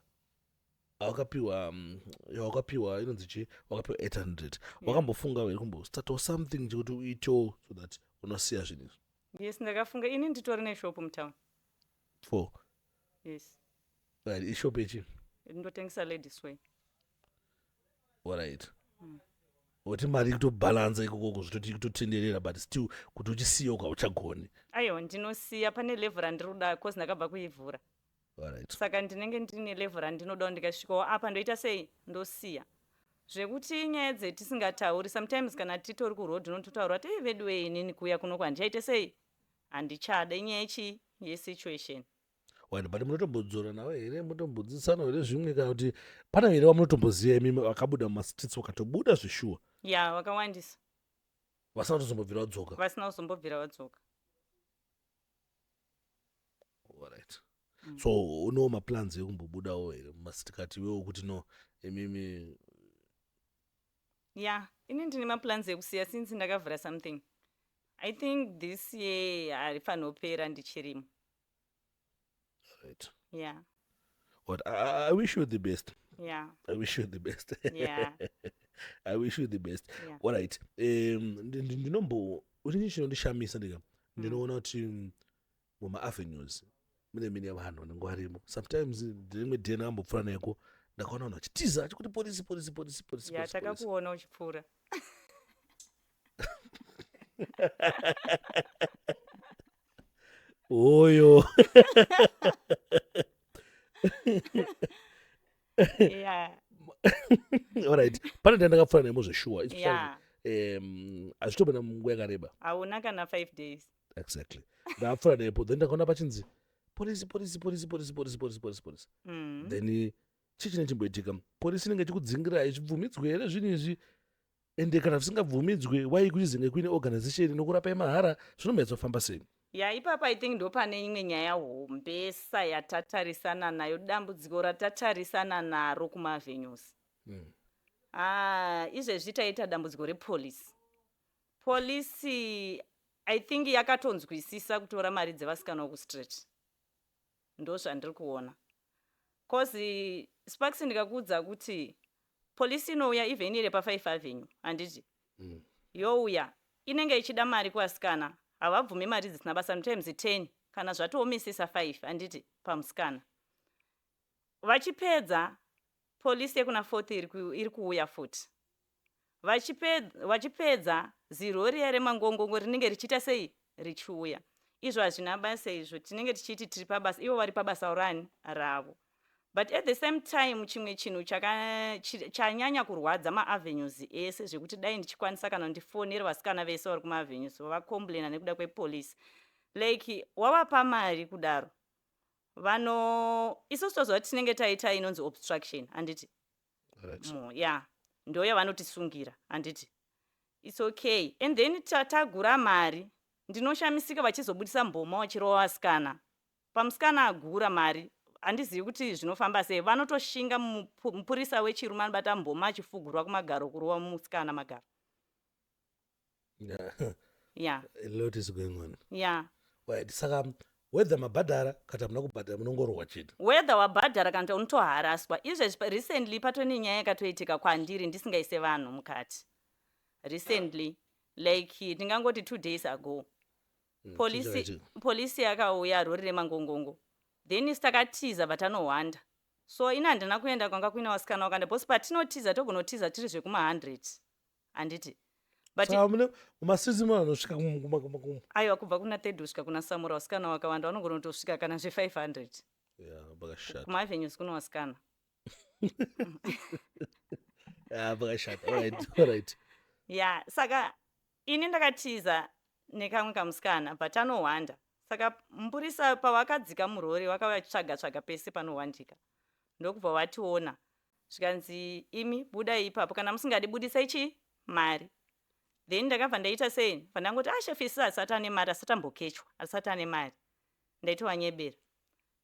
Speaker 1: wakapiwa inonzi chi, wakapiwa 800, wakambofunga here kumbostartawo something chekuti uitewo so that unosiya zvinhu izvi?
Speaker 2: Yes, ndakafunga. Ini nditori neshop mutown.
Speaker 1: For
Speaker 2: Yes.
Speaker 1: Right, ishop yechi?
Speaker 2: Ndotengesa ladies wear.
Speaker 1: Alright. Woti mari ikutobhalansa ikokoko, zvitoti ikutotenderera, but still kuti uchisiya uka uchagoni?
Speaker 2: Aiwa, ndinosiya pane level randiri kuda, cause ndakabva kuivhura. Saka ndinenge ndine level randinodawo. Ndikasvikawo apa ndoita sei, ndosiya. Zvekuti nyaya dzetisingatauri sometimes, kana titori kuroad, unototaura kuti, "Ei vedu wei, inini kuuya kunoko handichaite sei, handichada." Inyaya yechii? Yesituation.
Speaker 1: Right, but munotombodzora nawo here? Munotombodzidzisana here zvimwe, kana kuti pane here vamunotomboziva imimi vakabuda mumastreets, vakatobuda zveshuwa?
Speaker 2: Ya, vakawandisa.
Speaker 1: Vasina kutozombobvira vadzoka?
Speaker 2: Vasina kuzombobvira vadzoka.
Speaker 1: Alright. So unowo maplans ekumbobudawo here mumastikati iwewo, kuti no, imimi?
Speaker 2: Ya, ini ndine maplans ekusiya since ndakavhura something. I think this year harifaniri kupera ndichirimo. Yeah.
Speaker 1: What I wish you the best. I wish you the best. I wish you the best. Alright. Ndinombo uchinji chinondishamisa, ndika ndinoona kuti mumaavenues mune mine vanhu vanenge varimo. Sometimes ndimwe day ndakambopfuura neko, ndakaona vanhu vachitiza achikuti polisi, polisi, polisi, polisi.
Speaker 2: Ya.
Speaker 1: Polisi, polisi.
Speaker 2: Takakuona uchipfuura.
Speaker 1: Oyo. Alright, pane day ndakapfuura nemo zveshuwa, especially hazvitobona munguva yakareba.
Speaker 2: Hauna kana 5 days.
Speaker 1: Exactly, ndakapfuura nepo, then ndakaona pachinzi polisi, polisi, polisi, polisi, polisi, polisi, polisi, polisi. Then chii chine chimboitika? Polisi inenge ichikudzingira, ichibvumidzwe here zvinhu izvi? Ende kana zvisingabvumidzwe, wai kuchizenge kuine organization inokurapai mahara? Zvinomboyatsofamba sei?
Speaker 2: Ya, ipapo I think ndo pane imwe nyaya hombesa yatatarisana nayo, dambudziko ratatarisana naro kumavenues. Ah, izvezvi taita dambudziko repolisi. Polisi, I think, yakatonzwisisa kutora mari dzevasikana wekustreet. Ndo zvandiri kuona, cause Sparks, ndikakuudza kuti polisi inouya even iri pa5 Avenue, handiti? Youya, inenge ichida mari kuvasikana. Havabvumi mari dzisina basa, sometimes 10, kana zvatoomisisa 5, handiti, pamusikana. Vachipedza, polisi yekuna Fourth iri kuuya futi. Vachipedza, ziro riya remangongongo rinenge richiita sei, richiuya. Izvo hazvina basa izvo. Tinenge tichiti tiri pabasa, ivo vari pabasa rani ravo. But at the same time, chimwe chinhu chanyanya kurwadza maavenues ese, zvekuti dai ndichikwanisa kana ndifonere vasikana vese vari kumaavenues vacomplaina nekuda kwepolisi, like wavapa mari kudaro, vano isusu toziva kuti tinenge taita inonzi obstruction, handiti? Ya, ndo yavanotisungira, handiti? It's okay. And then tagura mari, ndinoshamisika vachizobudisa mboma vachirova vasikana. Pamusikana agura mari, handizivi kuti zvinofamba sei. Vanotoshinga, mupurisa wechirume anobata mboma achifugurwa kumagaro, kurova musikana magaro. Ya.
Speaker 1: A lot is going on. Right, saka whether mabhadhara kana hamuna kubhadhara, munongorohwa chete?
Speaker 2: Whether wabhadhara kana kuti, unotoharaswa. Izvezvi recently patone nyaya yakatoitika kwandiri ndisingaise vanhu mukati. Recently, like ndingangoti 2 days ago, polisi
Speaker 1: Chii chakaitika?
Speaker 2: Polisi yakauya, rori remangongongo. Then isi takatiza, vatanohwanda. So ini handina kuenda kwanga kuine vasikana vakanda, because patinotiza togonotiza tiri zvekuma100, handiti? But
Speaker 1: Saka mune mumasisi vanosvika
Speaker 2: Aiwa, kubva kuna Third kusvika kuna Samora, vasikana vakawanda vanogona kutosvika kana zve500.
Speaker 1: Yeah, pakashata.
Speaker 2: Kumaavenues kuno vasikana.
Speaker 1: Yeah, pakashata. Alright.
Speaker 2: Ya, saka ini ndakatiza. Nekamwe kamusikana, but anohwanda. Saka mupurisa pavakadzika murori, vakauya vachitsvaga tsvaga pese panohwandika, ndokubva vationa. Zvikanzi, "Imi budai ipapo, kana musingadi budisai chii, mari." Then ndakabva ndaita sei, bva ndangoti, "A, shefu, isi asati ane mari, asati ambokechwa, asati ane mari." Ndaitovanyebera.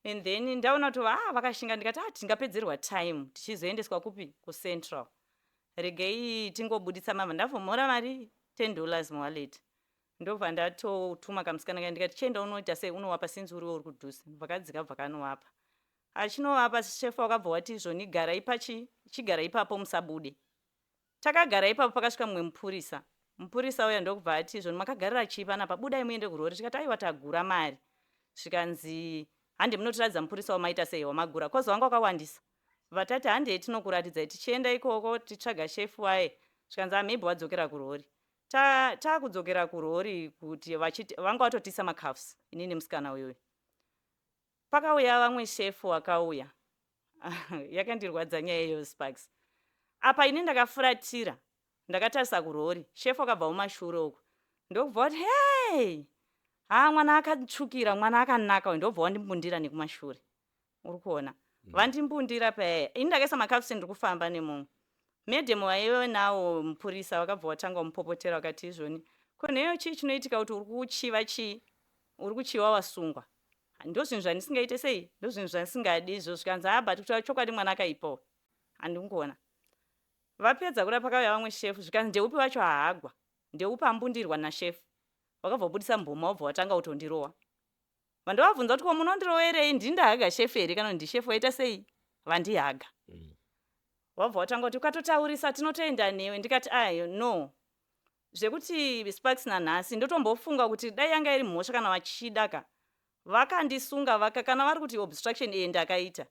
Speaker 2: And then ndaona kuti, ah, vakashinga. Ndikati, "Ah, tingapedzerwa time tichizoendeswa kupi, kuCentral. Regei tingobudisa." Mava ndavhomora mari $10 muwallet. Ndobva ndatotuma kamusikana kai, ndikati, "Chienda unoita sei, unowapa, sinzi uriwo uri kudhusa." Bva kadzika, bva kanovapa. Achinovapa, shefu wakabva wati, "Zvoni, garai pachi, chigara ipapo, musabude." Takagara ipapo. Pakasvika mumwe mupurisa. Mupurisa uya ndokubva ati, "Zvoni, makagarira chii panapa? Budai muende kurori." Tikati, "Aiwa, tagura mari." Zvikanzi, "Hande munotiratidza mupurisa wamaita sei, wamagura, 'cause wanga wakawandisa." Vatati, "Handei tinokuratidzai." Tichienda ikoko, titsvaga shefu waye. Zvikanzi, "Amaybe wadzokera kurori." Taakudzokera kurori kuti vanga vatotisa macuffs, inini musikana uyoyo. Pakauya vamwe shefu wakauya. Yakandirwadza nyaya iyoyo, Sparks. Apa ini ndakafuratira, ndakatarisa kurori. Shefu akabva mumashure uko, ndokubva wati, "Hei, ha, mwana akatsvukira, mwana akanaka uyu." Ndobva wandimbundira nekumashure. Uri kuona vandimbundira paya, ini ndakaisa macuffs, ndiri kufamba nemumwe madam waive nawo mupurisa. Vakabva watanga kumupopotera, vakati, "Izvoni, ko nheyo chii chinoitika kuti uri kuchiva chii, uri kuchiva wasungwa? Ndo zvinhu zvandisingaite sei, ndo zvinhu zvandisingadi izvo." Zvikanzi, "Ha, but kutaura chokwadi, mwana akaipawo." Handingoona vapedza kuda. Pakauya vamwe shefu. Zvikanzi, "Ndeupi wacho haagwa? Ndeupi ambundirwa nashefu?" Vakabva vabudisa mboma, vabva vatanga kutondirowa. Vandovabvunza kuti, "Ko munondirowerei? Ndini ndahaga shefu here, kana kuti ndishefu waita sei vandihaga?" Vabva vatanga kuti, "Ukatotaurisa tinotoenda newe." Ndikati, "Ayo, no." Zvekuti, Sparks, nanhasi ndotombofunga kuti dai yanga iri mhosva, kana vachida ka, vakandisunga vaka, kana vari kuti obstruction, iye ndakaita,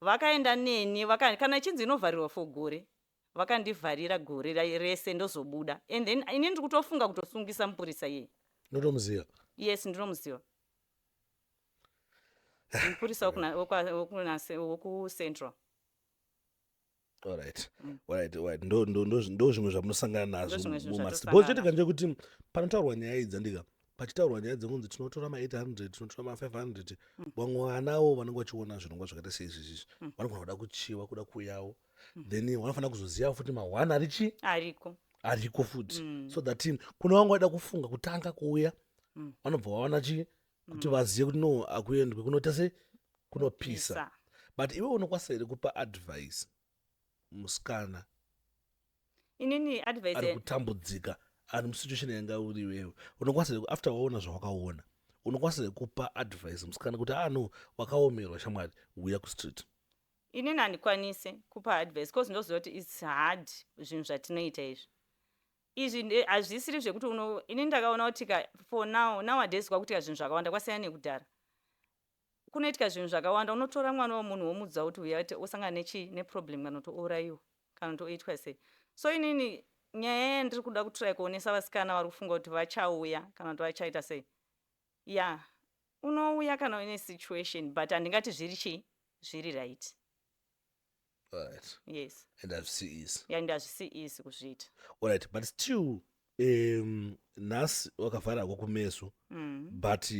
Speaker 2: vakaenda neni kana ichinzi inovharirwa for gore, vakandivharira gore rese, ndozobuda. And then ini ndiri kutofunga kutosungisa mupurisa iyeye.
Speaker 1: Unotomuziva?
Speaker 2: Yes, ndinomuziva, mupurisa wokuCentral.
Speaker 1: Alright, ndo zvimwe zvamunosangana nazvo
Speaker 2: Ndo zvimwe zvinhu
Speaker 1: mumastreet.
Speaker 2: zvatosangana
Speaker 1: Because choitika ndechekuti panotaurwa nyaya idzi, andika, pachitaurwa nyaya dzekunzi tinotora ma800, tinotora ma500, vamwe vanawo vanenge vachiona zvirongwa zvakaita seizvizvizvi vanogona kuda kuchiwa, kuda kuuyawo. Then vanofanira kuzoziva futi ma1 ari chi
Speaker 2: Ariko.
Speaker 1: Ariko futi, so that kune vamwe vada kufunga kutanga kuuya, vanobva vawana chi kuti vazive kuti no, akuendwe kunoita sei, kunopisa.
Speaker 2: Pisa.
Speaker 1: But iwe unokwanisa here kupa advice musikana
Speaker 2: Inini advice
Speaker 1: ari kutambudzika, ari musituation yanga uri iwewe? Unokwanisa here, after waona zvawakaona, unokwanisa here kupa advice musikana kuti, "Ah, no, wakaomerwa shamwari, uya kustreet"?
Speaker 2: Inini handikwanisi kupa advice, 'cause ndoziva kuti it's hard. Zvinhu zvatinoita izvi hazvisiri zvekuti uno. Inini ndakaona kuti ka, for now, nowadays kwakuitika zvinhu zvakawanda, kwasiyana nekudhara. Kunoitika zvinhu zvakawanda. Unotora mwana wemunhu, womudza kuti uya, osangana nechi neproblem, kana kuti ourayiwa, kana kuti oitwa sei. So inini nyaya yandiri kuda kutry kuonesa vasikana vari kufunga kuti vachauya kana kuti vachaita sei, ya, unouya kana uine situation, but handingati zviri chii, zviri right. Yes.
Speaker 1: And hazvisi easy.
Speaker 2: And hazvisi easy kuzviita.
Speaker 1: Alright, but still, nhasi wakavharako kumeso, but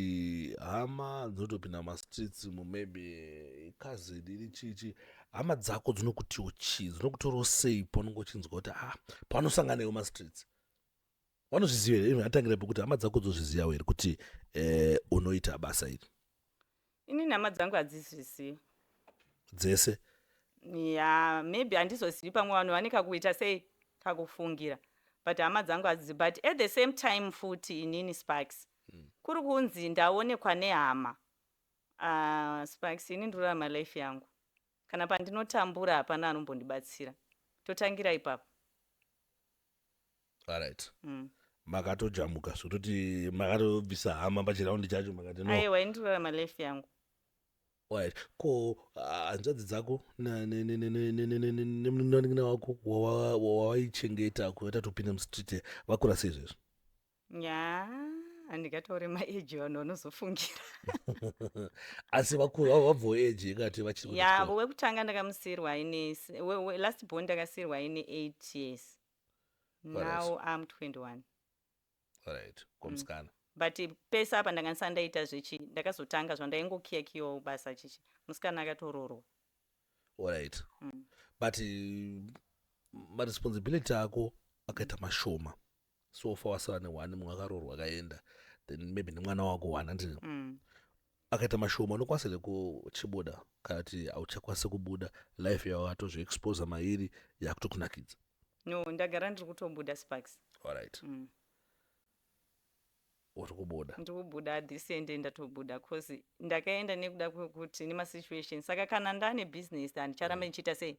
Speaker 1: hama dzinotopinda mastreets, maybe cousin iri chichi, hama dzako dzinokutiwo chii, dzinokutorawo sei paunenge uchinzwa kuti, ah, paunosangana newo mastreets? Vanozviziva here? Even atangira pekuti hama dzako dzozvizivawo here kuti unoita basa iri?
Speaker 2: Inini hama dzangu hadzizvizivi.
Speaker 1: Dzese?
Speaker 2: Ya, maybe handizozivi, pamwe vanhu vane kakuita sei, kakufungira, but hama dzangu hadzizi. But at the same time futi, inini, Sparks, kuri kunzi ndaonekwa nehama, Sparks, ini ndorarama life yangu. Kana pandinotambura, hapana anombondibatsira. Totangira ipapo.
Speaker 1: Alright. Makatojamuka zvekutoti makatobvisa hama pachiraundi chacho, makati no.
Speaker 2: Aiwa, ini ndorarama life yangu.
Speaker 1: Right. Ko hanzvadzi dzako nemunin'ina wako wawaichengeta kuita topinda mustreet, vakura sei izvezvo?
Speaker 2: Ya, handingatauri maage, vanhu vanozofungira.
Speaker 1: Asi vakura, vabvawo age ikati vachiri
Speaker 2: Ya.
Speaker 1: kuchikoro?
Speaker 2: Wekutanga ndakamusiyirwa aine last born, ndakasiyirwa aine 8 years. Now I'm 21.
Speaker 1: Right, komusikana.
Speaker 2: But pese apa ndanga ndisati ndaita zvechi, ndakazotanga zvandaingokiya kiyawo basa chichi, musikana akatororwa.
Speaker 1: Alright, but maresponsibility ako akaita mashoma. So far wasara neone, mumwe akaroorwa akaenda, then maybe nemwana wako one, handiti?
Speaker 2: Mm.
Speaker 1: Akaita mashoma, unokwanisa here kuchibuda, kana kuti hauchakwanisi kubuda, life yavo atozviexposa mairi yakutokunakidza?
Speaker 2: No, ndagara ndiri kutobuda, Sparks.
Speaker 1: Alright. Uri kubuda?
Speaker 2: Ndiri kubuda this ende, ndatobuda cause ndakaenda nekuda kwekuti nemasituation. Saka kana ndane business, handicharamba ndichiita sei,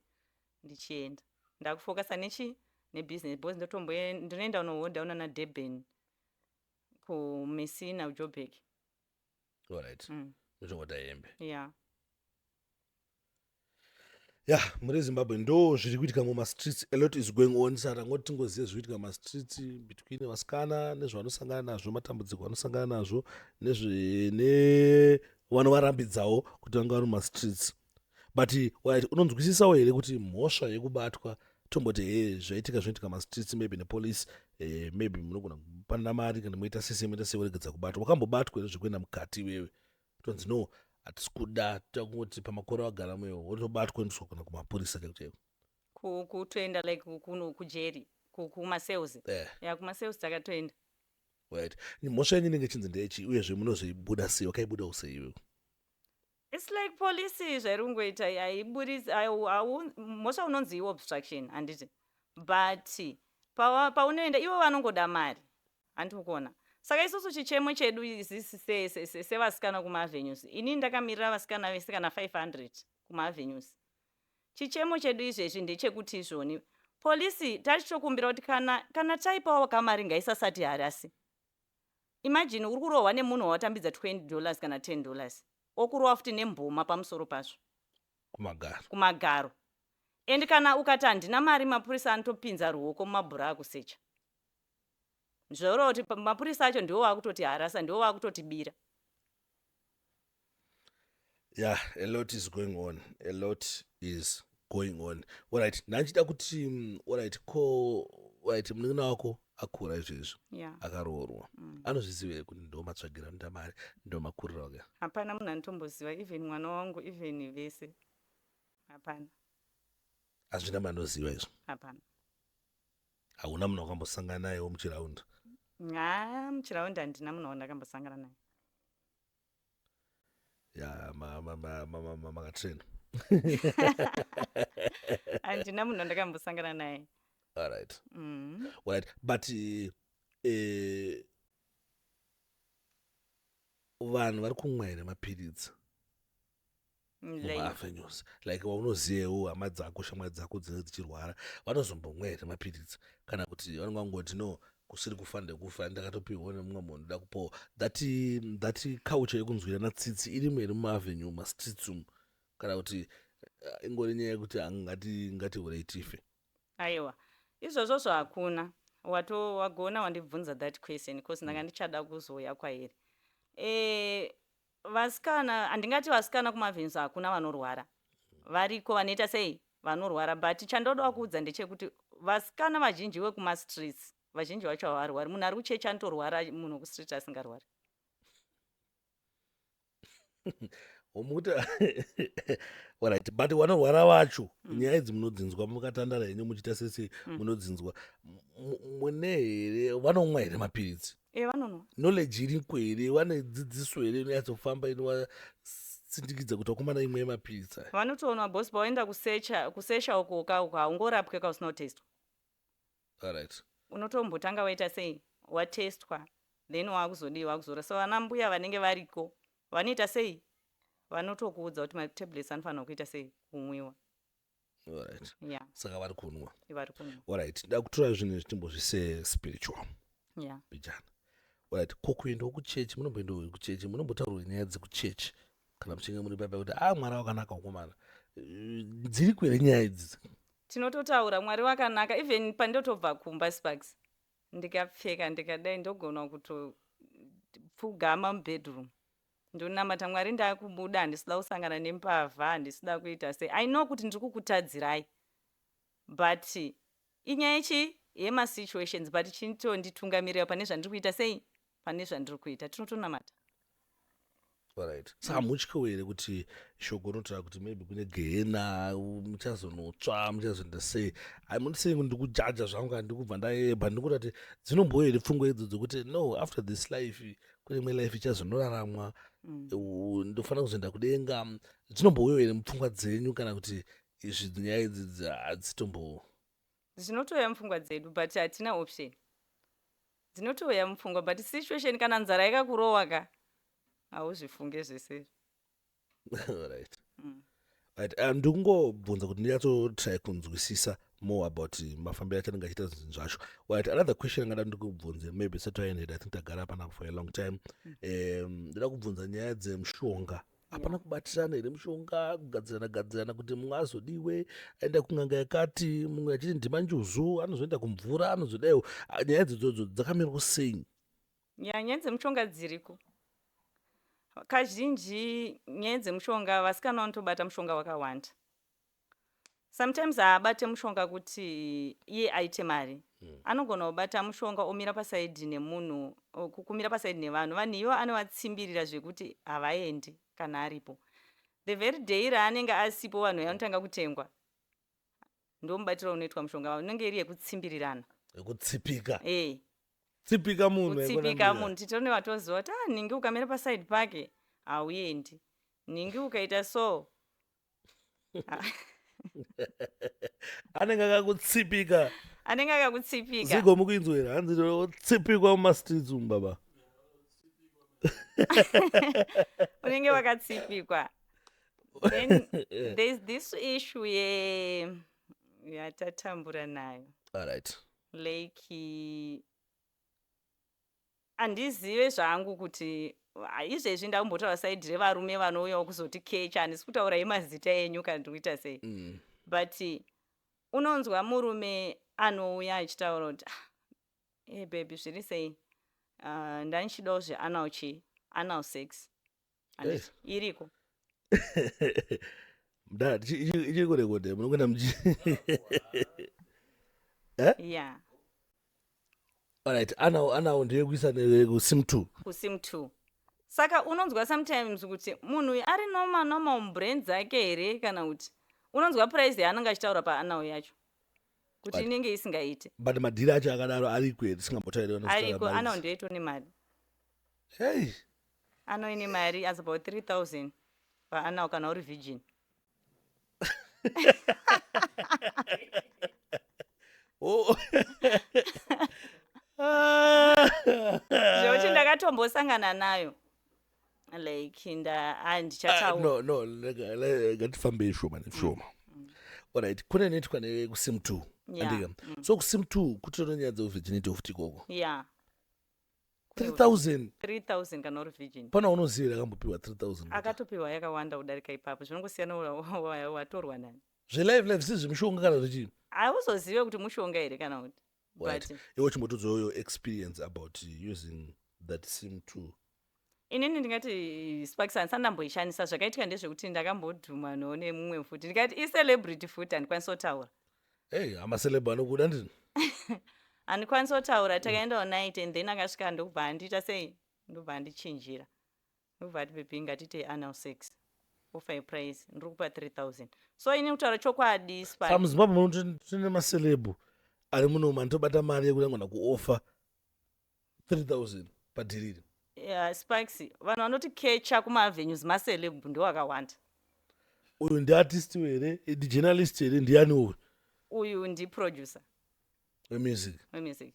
Speaker 2: ndichienda, ndakufocusa nechi nebusiness, because ndotombo ndinoenda unohodha unana Durban, kuMessina, kuJoburg.
Speaker 1: Alright. Muchongoda hembe?
Speaker 2: Yeah.
Speaker 1: Ya, muri Zimbabwe ndo zviri kuitika mumastreets. A lot is going on, saka tangoti tingoziva zviri kuitika mumastreets between vasikana nezvavanosangana nazvo, matambudziko anosangana nazvo, nevanovarambidzawo kuti vanga vari mumastreets. But right, unonzwisisawo here kuti mhosva yekubatwa, tomboti he zvaitika, zvinoitika mastreets, maybe nepolice, maybe munogona kupanana mari kana moita sese, moita sei, woregedza kubatwa? Wakambobatwa here zvekuenda mukati iwewe, tonzi no, hatisi kuda, takungoti pamakore wagara muyo, wotobatwa, endeswa kana kumapurisa chaiko chaiko?
Speaker 2: Kutoenda like kuno kujeri, kumacells?
Speaker 1: Eh.
Speaker 2: Ya, kumacells takatoenda.
Speaker 1: Right, mhosva yenyu inenge ichinzi ndeyechi, uyezve munozoibuda sei? Wakaibudawo sei iwewe?
Speaker 2: It's like polisi zvairi kungoita haiburisi mhosva unonzi iobstruction, handiti? But paunoenda ivo vanongoda mari, handiti kuona? Saka isusu chichemo chedu isisi sevasikana kumaavenues, inini ndakamirira vasikana vese kana 500 kumaavenues, chichemo chedu izvezvi ndechekuti izvoni polisi tachitokumbira kuti kana taipawo kamari, ngaisasati harasi. Imagine uri kurohwa nemunhu wawatambidza $20 kana $10, okurova futi nemboma pamusoro pazvo.
Speaker 1: Kumagaro.
Speaker 2: Kumagaro. And kana ukati handina mari, mapurisa anotopinza ruoko mumabhura akusecha. Zvoreva kuti mapurisa acho ndiwo vakutoti harasa, ndiwo vakutotibira.
Speaker 1: Yeah, a lot is going on, a lot is going on. Alright, ndanchida kuti alright, ko right, munin'ina wako akura izvezvi, akaroorwa, anozviziva here kuti ndo matsvagiro anoita mari, ndo makuriro ake?
Speaker 2: Hapana munhu anotomboziva, even mwana wangu, even vese, hapana.
Speaker 1: Hazvina munhu anoziva izvo?
Speaker 2: Hapana.
Speaker 1: Hauna munhu wakambosangana nayewo muchiraundi?
Speaker 2: Ha, muchiraundi handina munhu wandakambosangana naye.
Speaker 1: Ya, makatrena.
Speaker 2: Handina munhu wandakambosangana naye.
Speaker 1: Alright. Alright, but vanhu vari kumwa here mapiritsi
Speaker 2: Like,
Speaker 1: mumaavenues? Like waunozivewo, hama dzako, shamwari dzako dzinenge dzichirwara, vanozombomwa here mapiritsi, kana kuti vanonga vangoti no, kusiri kufa ndekufa, ndakatopiwa nemumwe munhu, ndoda kupowa? That culture yekunzwirana tsitsi irimo here mumaavenue, mumastreets umu, kana kuti ingori nyaya yekuti ngatihurei tife?
Speaker 2: Aiwa, izvozvozvo hakuna. Wato wagona wandibvunza that question, because ndanga ndichada kuzoya kwairi. Vasikana, handingati vasikana kumavenues hakuna vanorwara. Variko vanoita sei, vanorwara, but chandoda kuudza ndechekuti vasikana vazhinji vekumastreets, vazhinji vacho havarwari. Munhu ari kuchechi anotorwara, munhu wekustreet asingarwari.
Speaker 1: Mukuti alright, but vanorwara vacho, nyaya idzi munodzinzwa mukatandara henyu muchiita sese, munodzinzwa. Mune here, vanomwa here mapiritsi?
Speaker 2: E, vanonwa.
Speaker 1: Knowledge iriko here? Vane dzidziso here inonyatsofamba inovasindikidza kuti vakomana, imwe yemapiritsi aya?
Speaker 2: Vanotoonwa boss. Pawaenda kusecha, kusesha uko ka uko, haungorapwe kausina kutestwa. Unotombotanga waita sei, watestwa, then waakuzodii, waakuzora. So vana mbuya vanenge variko vanoita sei, vanotokuudza kuti matablets anofanira kuita sei, kumwiwa. Yeah.
Speaker 1: Saka vari kunwa?
Speaker 2: Vari kunwa.
Speaker 1: Alright, nda kutora zvinhu zvitimbozvise spiritual bijana. Alright, ko kuendawo kuchechi, munomboendawo kuchechi? Munombotaurwa nyaya dzekuchechi kana muchinge muri paipa kuti a Mwari wakanaka, ukomana? Dziri kwere nyaya idzi?
Speaker 2: Tinototaura Mwari wakanaka. Even pandotobva kumba, Sparks, ndikapfeka, ndikadai, ndogona kutopfugama mubedroom, ndonamata Mwari, ndakubuda, handisida kusangana nembavha, handisida kuita sei. I know kuti ndiri kukutadzirai, but inyaya yechi yemasituations, but chinotonditungamirira pane zvandiri kuita sei, pane zvandiri kuita, tinotonamata.
Speaker 1: Right, saka mutyiwo here kuti shoko rinotaura kuti maybe kune gehena, muchazonotsva, muchazoenda sei? I'm not saying ndikujaja zvangu, handikubva ndayebha, ndikuta kuti dzinomboyo here pfungwa idzo dzekuti no, after this life kune imwe life ichazonoraramwa, ndofanira kuzoenda kudenga? Dzinombouyo here mupfungwa dzenyu, kana kuti izvi nyaya idzi hadzitombo?
Speaker 2: Dzinotouya mupfungwa dzedu, but hatina option. Dzinotouya mupfungwa, but situation, kana nzara yakakurowa ka, hauzvifunge zvese.
Speaker 1: Right, ndikungobvunza kuti ndinyatsotry kunzwisisa more about mafambiro achanenge achiita zvinhu zvacho. Right, another question angada ndikubvunze, maybe sati taended, I think tagara panapa for a long time. Ndoda kubvunza nyaya dzemushonga. Hapana kubatirana here mushonga, kugadzirana gadzirana kuti mumwe azodiwe aenda kun'anga yakati, mumwe achiti ndimanjuzu, anozoenda kumvura, anozodaiwo? Ah, nyaya idzodzo dzakamirwa sei?
Speaker 2: Ya, nyaya dzemushonga dziriko. Kazhinji nyaya dzemushonga, vasikana vanotobata mushonga wakawanda. Sometimes haabate mushonga kuti iye aite mari. Anogona kubata mushonga omira paside nemunhu, kumira paside nevanhu. Vanhu ivo anovatsimbirira zvekuti havaendi kana aripo. The very day raanenge asipo, vanhu vanotanga kutengwa. Ndomubatiro unoitwa mushonga, unenge iri yekutsimbirirana.
Speaker 1: Yekutsipika.
Speaker 2: E.
Speaker 1: Tsipika munhu.
Speaker 2: Kutsipika munhu. Titone vatoziva kuti, ah, ningi ukamira paside pake hauendi, ningi ukaita so.
Speaker 1: Anenge akakutsipika.
Speaker 2: Anenge akakutsipika.
Speaker 1: Zigo, mukuinzwera hanzi tsipikwa mumastreets umu, baba.
Speaker 2: Unenge wakatsipikwa. Then there's this issue ye yatatambura nayo.
Speaker 1: Alright.
Speaker 2: Like, handizive zvangu kuti, ah, izvezvi ndakumbotaura side revarume vanouyawo kuzoti kecha. Handisi kutaura yemazita enyu kana ndiri kuita sei, but unonzwa murume anouya achitaura kuti, "Ah, hey baby, zviri sei? Ndandichidawo zveanal chi anal sex." Handiti iriko?
Speaker 1: Mdara, ichiri kurekodha, munongoenda muchi
Speaker 2: Ya.
Speaker 1: Alright, anal ndeyekuisa kusim 2.
Speaker 2: Kusim 2. Saka unonzwa sometimes kuti munhu uyu ari normal normal mubrain dzake here, kana kuti unonzwa price yaanenge achitaura paanal yacho kuti inenge isingaiti.
Speaker 1: But madhiri acho akadaro ariko here, tisingambotauri?
Speaker 2: Ariko. Anal ndoito nemari.
Speaker 1: Hey.
Speaker 2: Anal ine mari as about 3000 paanal kana uri virgin.
Speaker 1: Oh.
Speaker 2: Zvekuti ndakatombosangana nayo, like nda handichataura.
Speaker 1: No, no, ngatifambei shoma neshoma. Alright, kune inoitwa nekusim 2. Andika so kusim 2 kutori nyaya dzevirginity futi ikoko?
Speaker 2: Ya.
Speaker 1: 3000?
Speaker 2: 3000 kana uri virgin.
Speaker 1: Pana unoziva akambopiwa 3000?
Speaker 2: Akatopiwa yakawanda kudarika ipapo. Zvinongosiyana watorwa nani.
Speaker 1: Zvelive live, si zvemushonga kana zvechii?
Speaker 2: Hauzozive kuti mushonga here kana kuti
Speaker 1: Right.
Speaker 2: But
Speaker 1: Iwe chimbotodzawo your experience about using that sim 2.
Speaker 2: Inini ndingati, Sparks, handisati ndamboishandisa. Zvakaitika ndezvekuti ndakambodhuma nemumwe futi, ndikati icelebrity futi, handikwanisi kutaura.
Speaker 1: Hey, amaceleb anokuda, ndini.
Speaker 2: Handikwanisi kutaura. Takaendawo night and then akasvika, ndokubva andiita sei, ndobva andichinjira, ndobva ati, "Baby, ngatite anal sex, offer price ndiri kupa 3000." So ini kutaura chokwadi, Sparks,
Speaker 1: Saka muZimbabwe muno tine maceleb ari munomu anotobata mari yekuti angona kuoffer 3000 padhiriri?
Speaker 2: Yeah, Sparks, vanhu vanoti kecha kumaavenues maceleb ndo akawanda.
Speaker 1: Uyu ndiartist here, ndijournalist here, ndiani uyu?
Speaker 2: Uyu ndiproducer.
Speaker 1: Wemusic?
Speaker 2: Wemusic.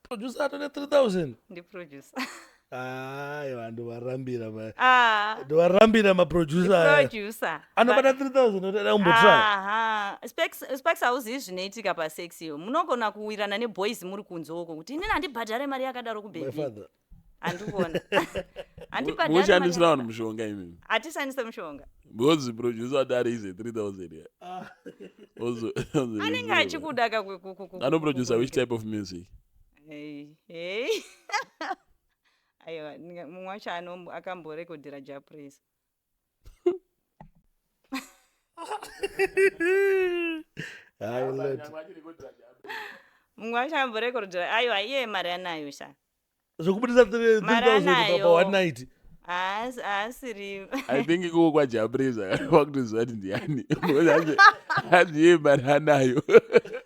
Speaker 1: Producer atone 3000?
Speaker 2: Ndiproducer.
Speaker 1: Aiwa, ndovarambira.
Speaker 2: Ah.
Speaker 1: Ndovarambira maproducer aya.
Speaker 2: Producer.
Speaker 1: Anobata 3000 otoda kumbotry.
Speaker 2: Aha, Sparks, hauzivi zvinoitika pasex iyo. Munogona kuwirana neboys muri kunze uko kuti inini handibhadhare mari yakadaro
Speaker 1: My
Speaker 2: kubaby.
Speaker 1: father.
Speaker 2: Handikuona, handibhadhare mari.
Speaker 3: Mushandisira vanhu mushonga imimi?
Speaker 2: Hatishandise mushonga.
Speaker 3: Because producer ati ariise 3000 ya.
Speaker 2: Anenge achikuda ka
Speaker 3: Anoproducer which type of music?
Speaker 2: Hey, hey. Aiwa, mumwe wacho akamborekodhera Jah Prayzah.
Speaker 1: Hayi, Lord.
Speaker 2: Mumwe wacho amborekodhera, aiwa, iye mari anayo sha.
Speaker 1: Zvokubudisa
Speaker 2: Mari
Speaker 1: 3000
Speaker 2: anayo.
Speaker 1: pa one night?
Speaker 2: Haasiri.
Speaker 3: I think ikoko kwaJapreza wakutoziva kuti ndiani, because hanzi iye mari anayo.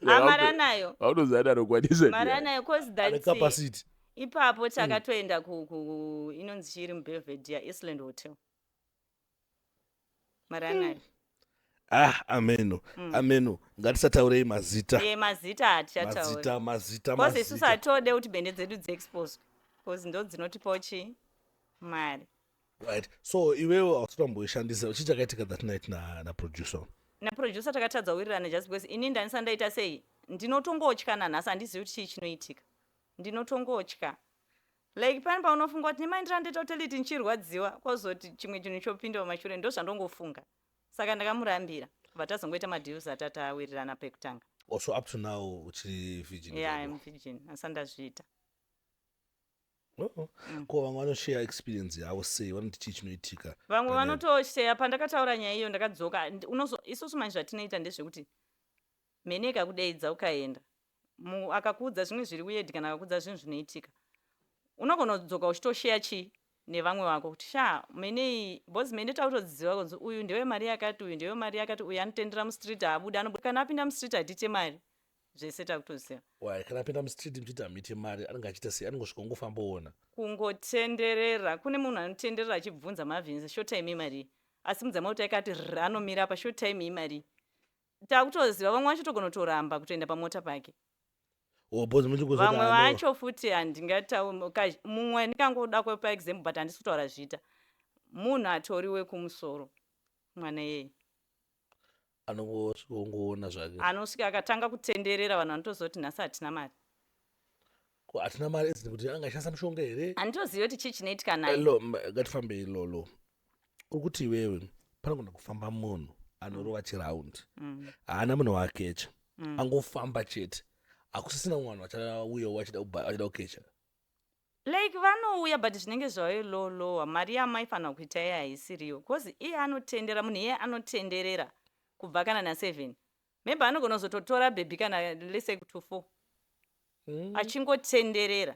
Speaker 2: Ah, mari anayo.
Speaker 3: Wakutoziva kuti anokwanisa
Speaker 2: Mari
Speaker 3: ndiani.
Speaker 2: anayo, cause
Speaker 1: Ane
Speaker 2: that
Speaker 1: capacity.
Speaker 2: Ipapo takatoenda ku inonzi chiri muBelvedere, Island Hotel. Mari anayo.
Speaker 1: Ah, ameno, ameno, ngatisataurei mazita.
Speaker 2: Ye, mazita hatichatauri.
Speaker 1: Mazita, mazita,
Speaker 2: Cause isusu
Speaker 1: mazita.
Speaker 2: hatode kuti bhende dzedu dziexpose, cause ndo dzinotipawo chi mari.
Speaker 1: Right, so iwewe hausitomboishandisa. Chii chakaitika that night naproducer?
Speaker 2: Naproducer takatadza kuwirirana, just because ini ndanisa ndaita sei, ndinotongotya nanhasi, handizivi kuti chii chinoitika. Ndinotongotya, like pane paunofunga kuti nemaindira ndoita hoteliti ndichirwadziwa, kwozoti chimwe chinhu chopinda mumashure. Ndo zvandongofunga, saka ndakamurambira, bva tazongoita madeals atati awirirana pekutanga.
Speaker 1: Also, up to now uchiri virgin?
Speaker 2: Yeah.
Speaker 1: Ikoko?
Speaker 2: I'm virgin, asi ndazviita.
Speaker 1: Oh. Ko vamwe vanoshare experience yavo sei? Vanoti chii chinoitika?
Speaker 2: Vamwe vanotosheya. Pandakataura nyaya iyo, ndakadzoka. Isusu manje zvatinoita ndezvekuti mhene ikakudeidza ukaenda, akakuudza zvimwe zviri weird kana akakuudza zvinhu zvinoitika, unogona kudzoka uchitosheya chii nevamwe vako kuti sha, mhene iyi, because mhene takutodziziva kunzi uyu ndewe mari yakati, uyu ndewe mari yakati, uyu anotendera mustreet, haabudi, anobuda kana apinda mustreet, hatiite mari, zvese takutoziva.
Speaker 1: Why, kana apinda mustreet muchiti hamuite mari, anenge achiita sei? Anongosvika ongofamboona?
Speaker 2: Kungotenderera. Kune munhu anotenderera achibvunza Mavins, "Short time imari?" Asimudza mota yakati rr, anomira pa, "Short time imari?" Takutoziva. Vamwe vacho togona kutoramba kutoenda pamota pake.
Speaker 1: Oh, because muchingozoti
Speaker 2: Vamwe vacho futi handingatau. Mumwe ndingangoda kupa example, but handisi kutaura zvita. Munhu atori wekumusoro, mwana iyeye.
Speaker 1: Anongosvika ongoona zvake.
Speaker 2: Anosvika akatanga kutenderera, vanhu vanotoziva kuti nhasi hatina mari.
Speaker 1: Ko hatina mari ezini kuti anenge achishandisa mushonga here?
Speaker 2: Handitozivi kuti chii chinoitika naye.
Speaker 1: Lo, ngatifambei lolo. Uri kuti iwewe panogona kufamba munhu anorova chiraundi, haana munhu wakecha, angofamba chete, hakusisina mumwe vanhu vachauyawo vachida kukecha?
Speaker 2: Like vanouya, but zvinenge zvave low lower. Mari yamaifanira kuita iye haisiriyo, because iye anotendera, munhu iye anotenderera kubva kana na7, maybe anogona kuzototora bhebhi kana lese to 4, achingotenderera.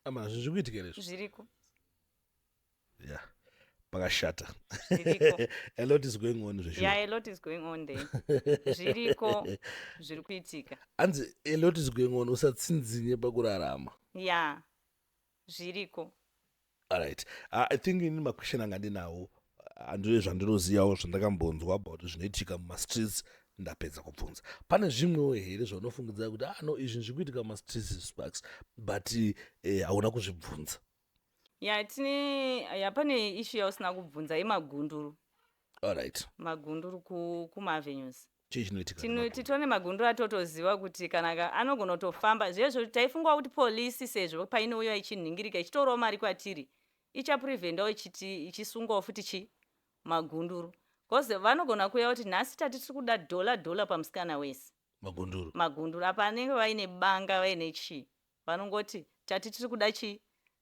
Speaker 1: Ama zvinhu zviri kuitika here izvo?
Speaker 2: Zviriko.
Speaker 1: Yeah, pakashata.
Speaker 2: Zviriko.
Speaker 1: A lot is going on zveshuwa.
Speaker 2: Yeah, a lot is going on there. Zviriko, zviri kuitika.
Speaker 1: Hanzi a lot is going on, usatsinzinye pakurarama.
Speaker 2: Yeah, zviriko.
Speaker 1: Alright, I think ini maquestion anga ndinawo, handire zvandinozivawo, zvandakambonzwa about zvinoitika mumastreets, ndapedza kubvunza. Pane zvimwewo here zvaunofungidzira kuti, ah no, izvi zviri kuitika mumastreets, Sparks, but hauna kuzvibvunza?
Speaker 2: Ya, tine, ya, pane issue yausina kubvunza yemagunduru.
Speaker 1: Alright.
Speaker 2: Magunduru kumaavenues.
Speaker 1: Chii chinoitika?
Speaker 2: Titone magunduru atotoziva kuti kana anogona kutofamba zvezvo. Taifungawo kuti polisi, sezvo painouya ichinhingirika, ichitorawo mari kwatiri, ichapreventawo, ichiti ichisungawo futi chi magunduru, because vanogona kuuya kuti nhasi tati tiri kuda dhola dhola pamusikana wese.
Speaker 1: Magunduru?
Speaker 2: Magunduru apa anenge vaine banga, vaine chii, vanongoti tati tiri kuda chi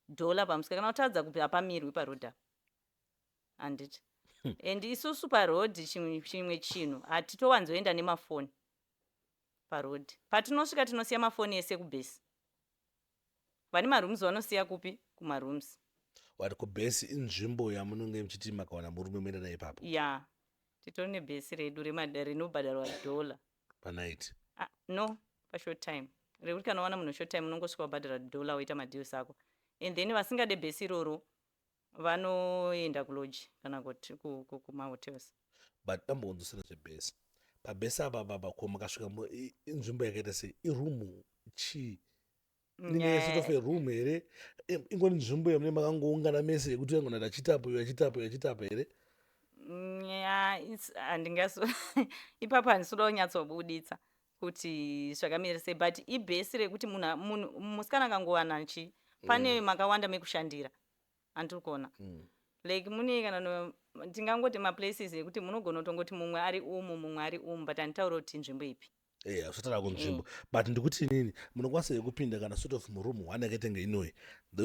Speaker 2: dhola pamusikana, kana kutadza kuti hapamirwi parodhi apa, handiti? And isusu parodhi, chimwe chinhu, hatitowanzoenda nemafoni parodhi. Patinosvika tinosiya mafoni ese kubhesi. Vane marooms vanosiya kupi? Kumarooms.
Speaker 1: Wati kubhesi inzvimbo yamunonge muchiti makawana murume muenda naye ipapo?
Speaker 2: Ya, titori nebhesi redu rinobhadharwa dhola.
Speaker 1: Panight?
Speaker 2: Ah, no, pashort time, rekuti kana wawana munhu short time, unongosvika wabhadhara dhola, woita madeals ako, and then vasingade bhesi iroro vanoenda kulodge kana kuti kumahotels.
Speaker 1: But dambonzwisana zvebhesi. Pabhesi apa baba, ko makasvika inzvimbo yakaita sei? Irumu chii? Inenge sort of a room here? Ingori nzvimbo yamune makangoungana mese yekuti angona achitapo, iwe achitapo, iwe achitapo here?
Speaker 2: Ya, handingaso, ipapo handisi kuda kunyatsobuditsa kuti zvakamira sei, but ibhesi rekuti munhu musikana akangowana chi pane makawanda mekushandira, handiri kuona? Like mune kana tingangoti maplaces ekuti munogona kutongoti mumwe ari umu, mumwe ari umu, but handitauri kuti nzvimbo ipi.
Speaker 1: Eya, usataura kunzvimbo, but ndikuti inini munokwanisa here kupinda kana sort of muroom one yakaitenge inoyi,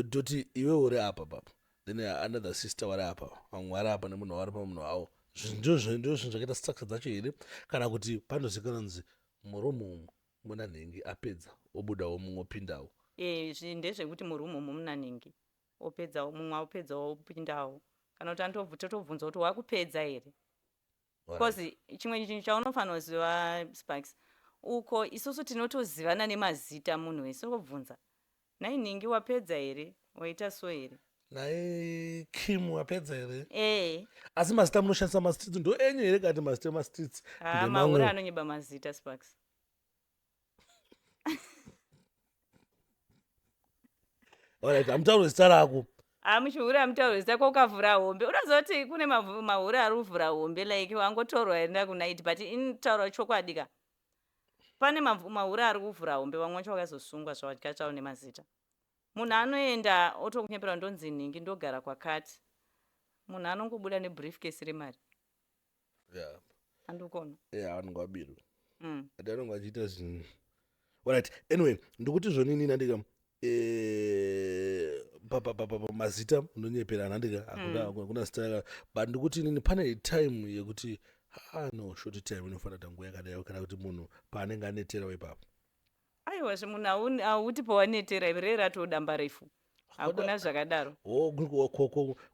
Speaker 1: toti iwe uri apa papa, then another sister vari apa, vamwe vari apa, nemunhu vari pamunhu wavo? Ndizvo zvinhu zvakaita structure dzacho here, kana kuti panozikanwa kunzi murumu umu muna nhingi, apedza obudawo, mumwe opindawo?
Speaker 2: E, ndezvekuti murumu umu muna nhingi, opedzawo, mumwe apedzawo, opindawo, kana kuti totobvunza kuti wakupedza here, because chimwe chinhu chaunofanira kuziva, Sparks, uko isusu tinotozivana nemazita munhu wese. Obvunza, "Nai nhingi, wapedza here? Waita so here?"
Speaker 1: Nai Kim, wapedza here?
Speaker 2: Ee.
Speaker 1: Asi mazita munoshandisa mastreets ndo enyu here, kati mazita emastreets?
Speaker 2: Ha, mahure anonyeba mazita, Sparks.
Speaker 1: Alright, hamutauri zita rako.
Speaker 2: Hamuchihure, hamutauri zita. Kwokavhura hombe, unozoti kune mahure ari kuvhura hombe, like wangotorwa enda kunight. But inotaura chokwadi ka, pane mahure ari kuvhura hombe, vamwe vacho vakazosungwa zvavakatsvawo nemazita. Munhu anoenda otokunyepera, "Ndonzi nhingi, ndogara kwakati." Munhu anongobuda nebriefcase remari. Andikona.
Speaker 1: Yeah, vanonge vabirwa. Ati anonge achiita zvinhu. Alright, anyway, ndikuti zvonini nandika mazita unonyeperana, handika? Hakuna zita, but ndikuti inini pane time yekuti, ha, no, short time inofanira kuita nguva yakadai, kana kuti munhu paanenge aneterawo ipapo?
Speaker 2: Aiwa, zvemunhu hauti pawanetera ree ratodamba refu, hakuna zvakadaro.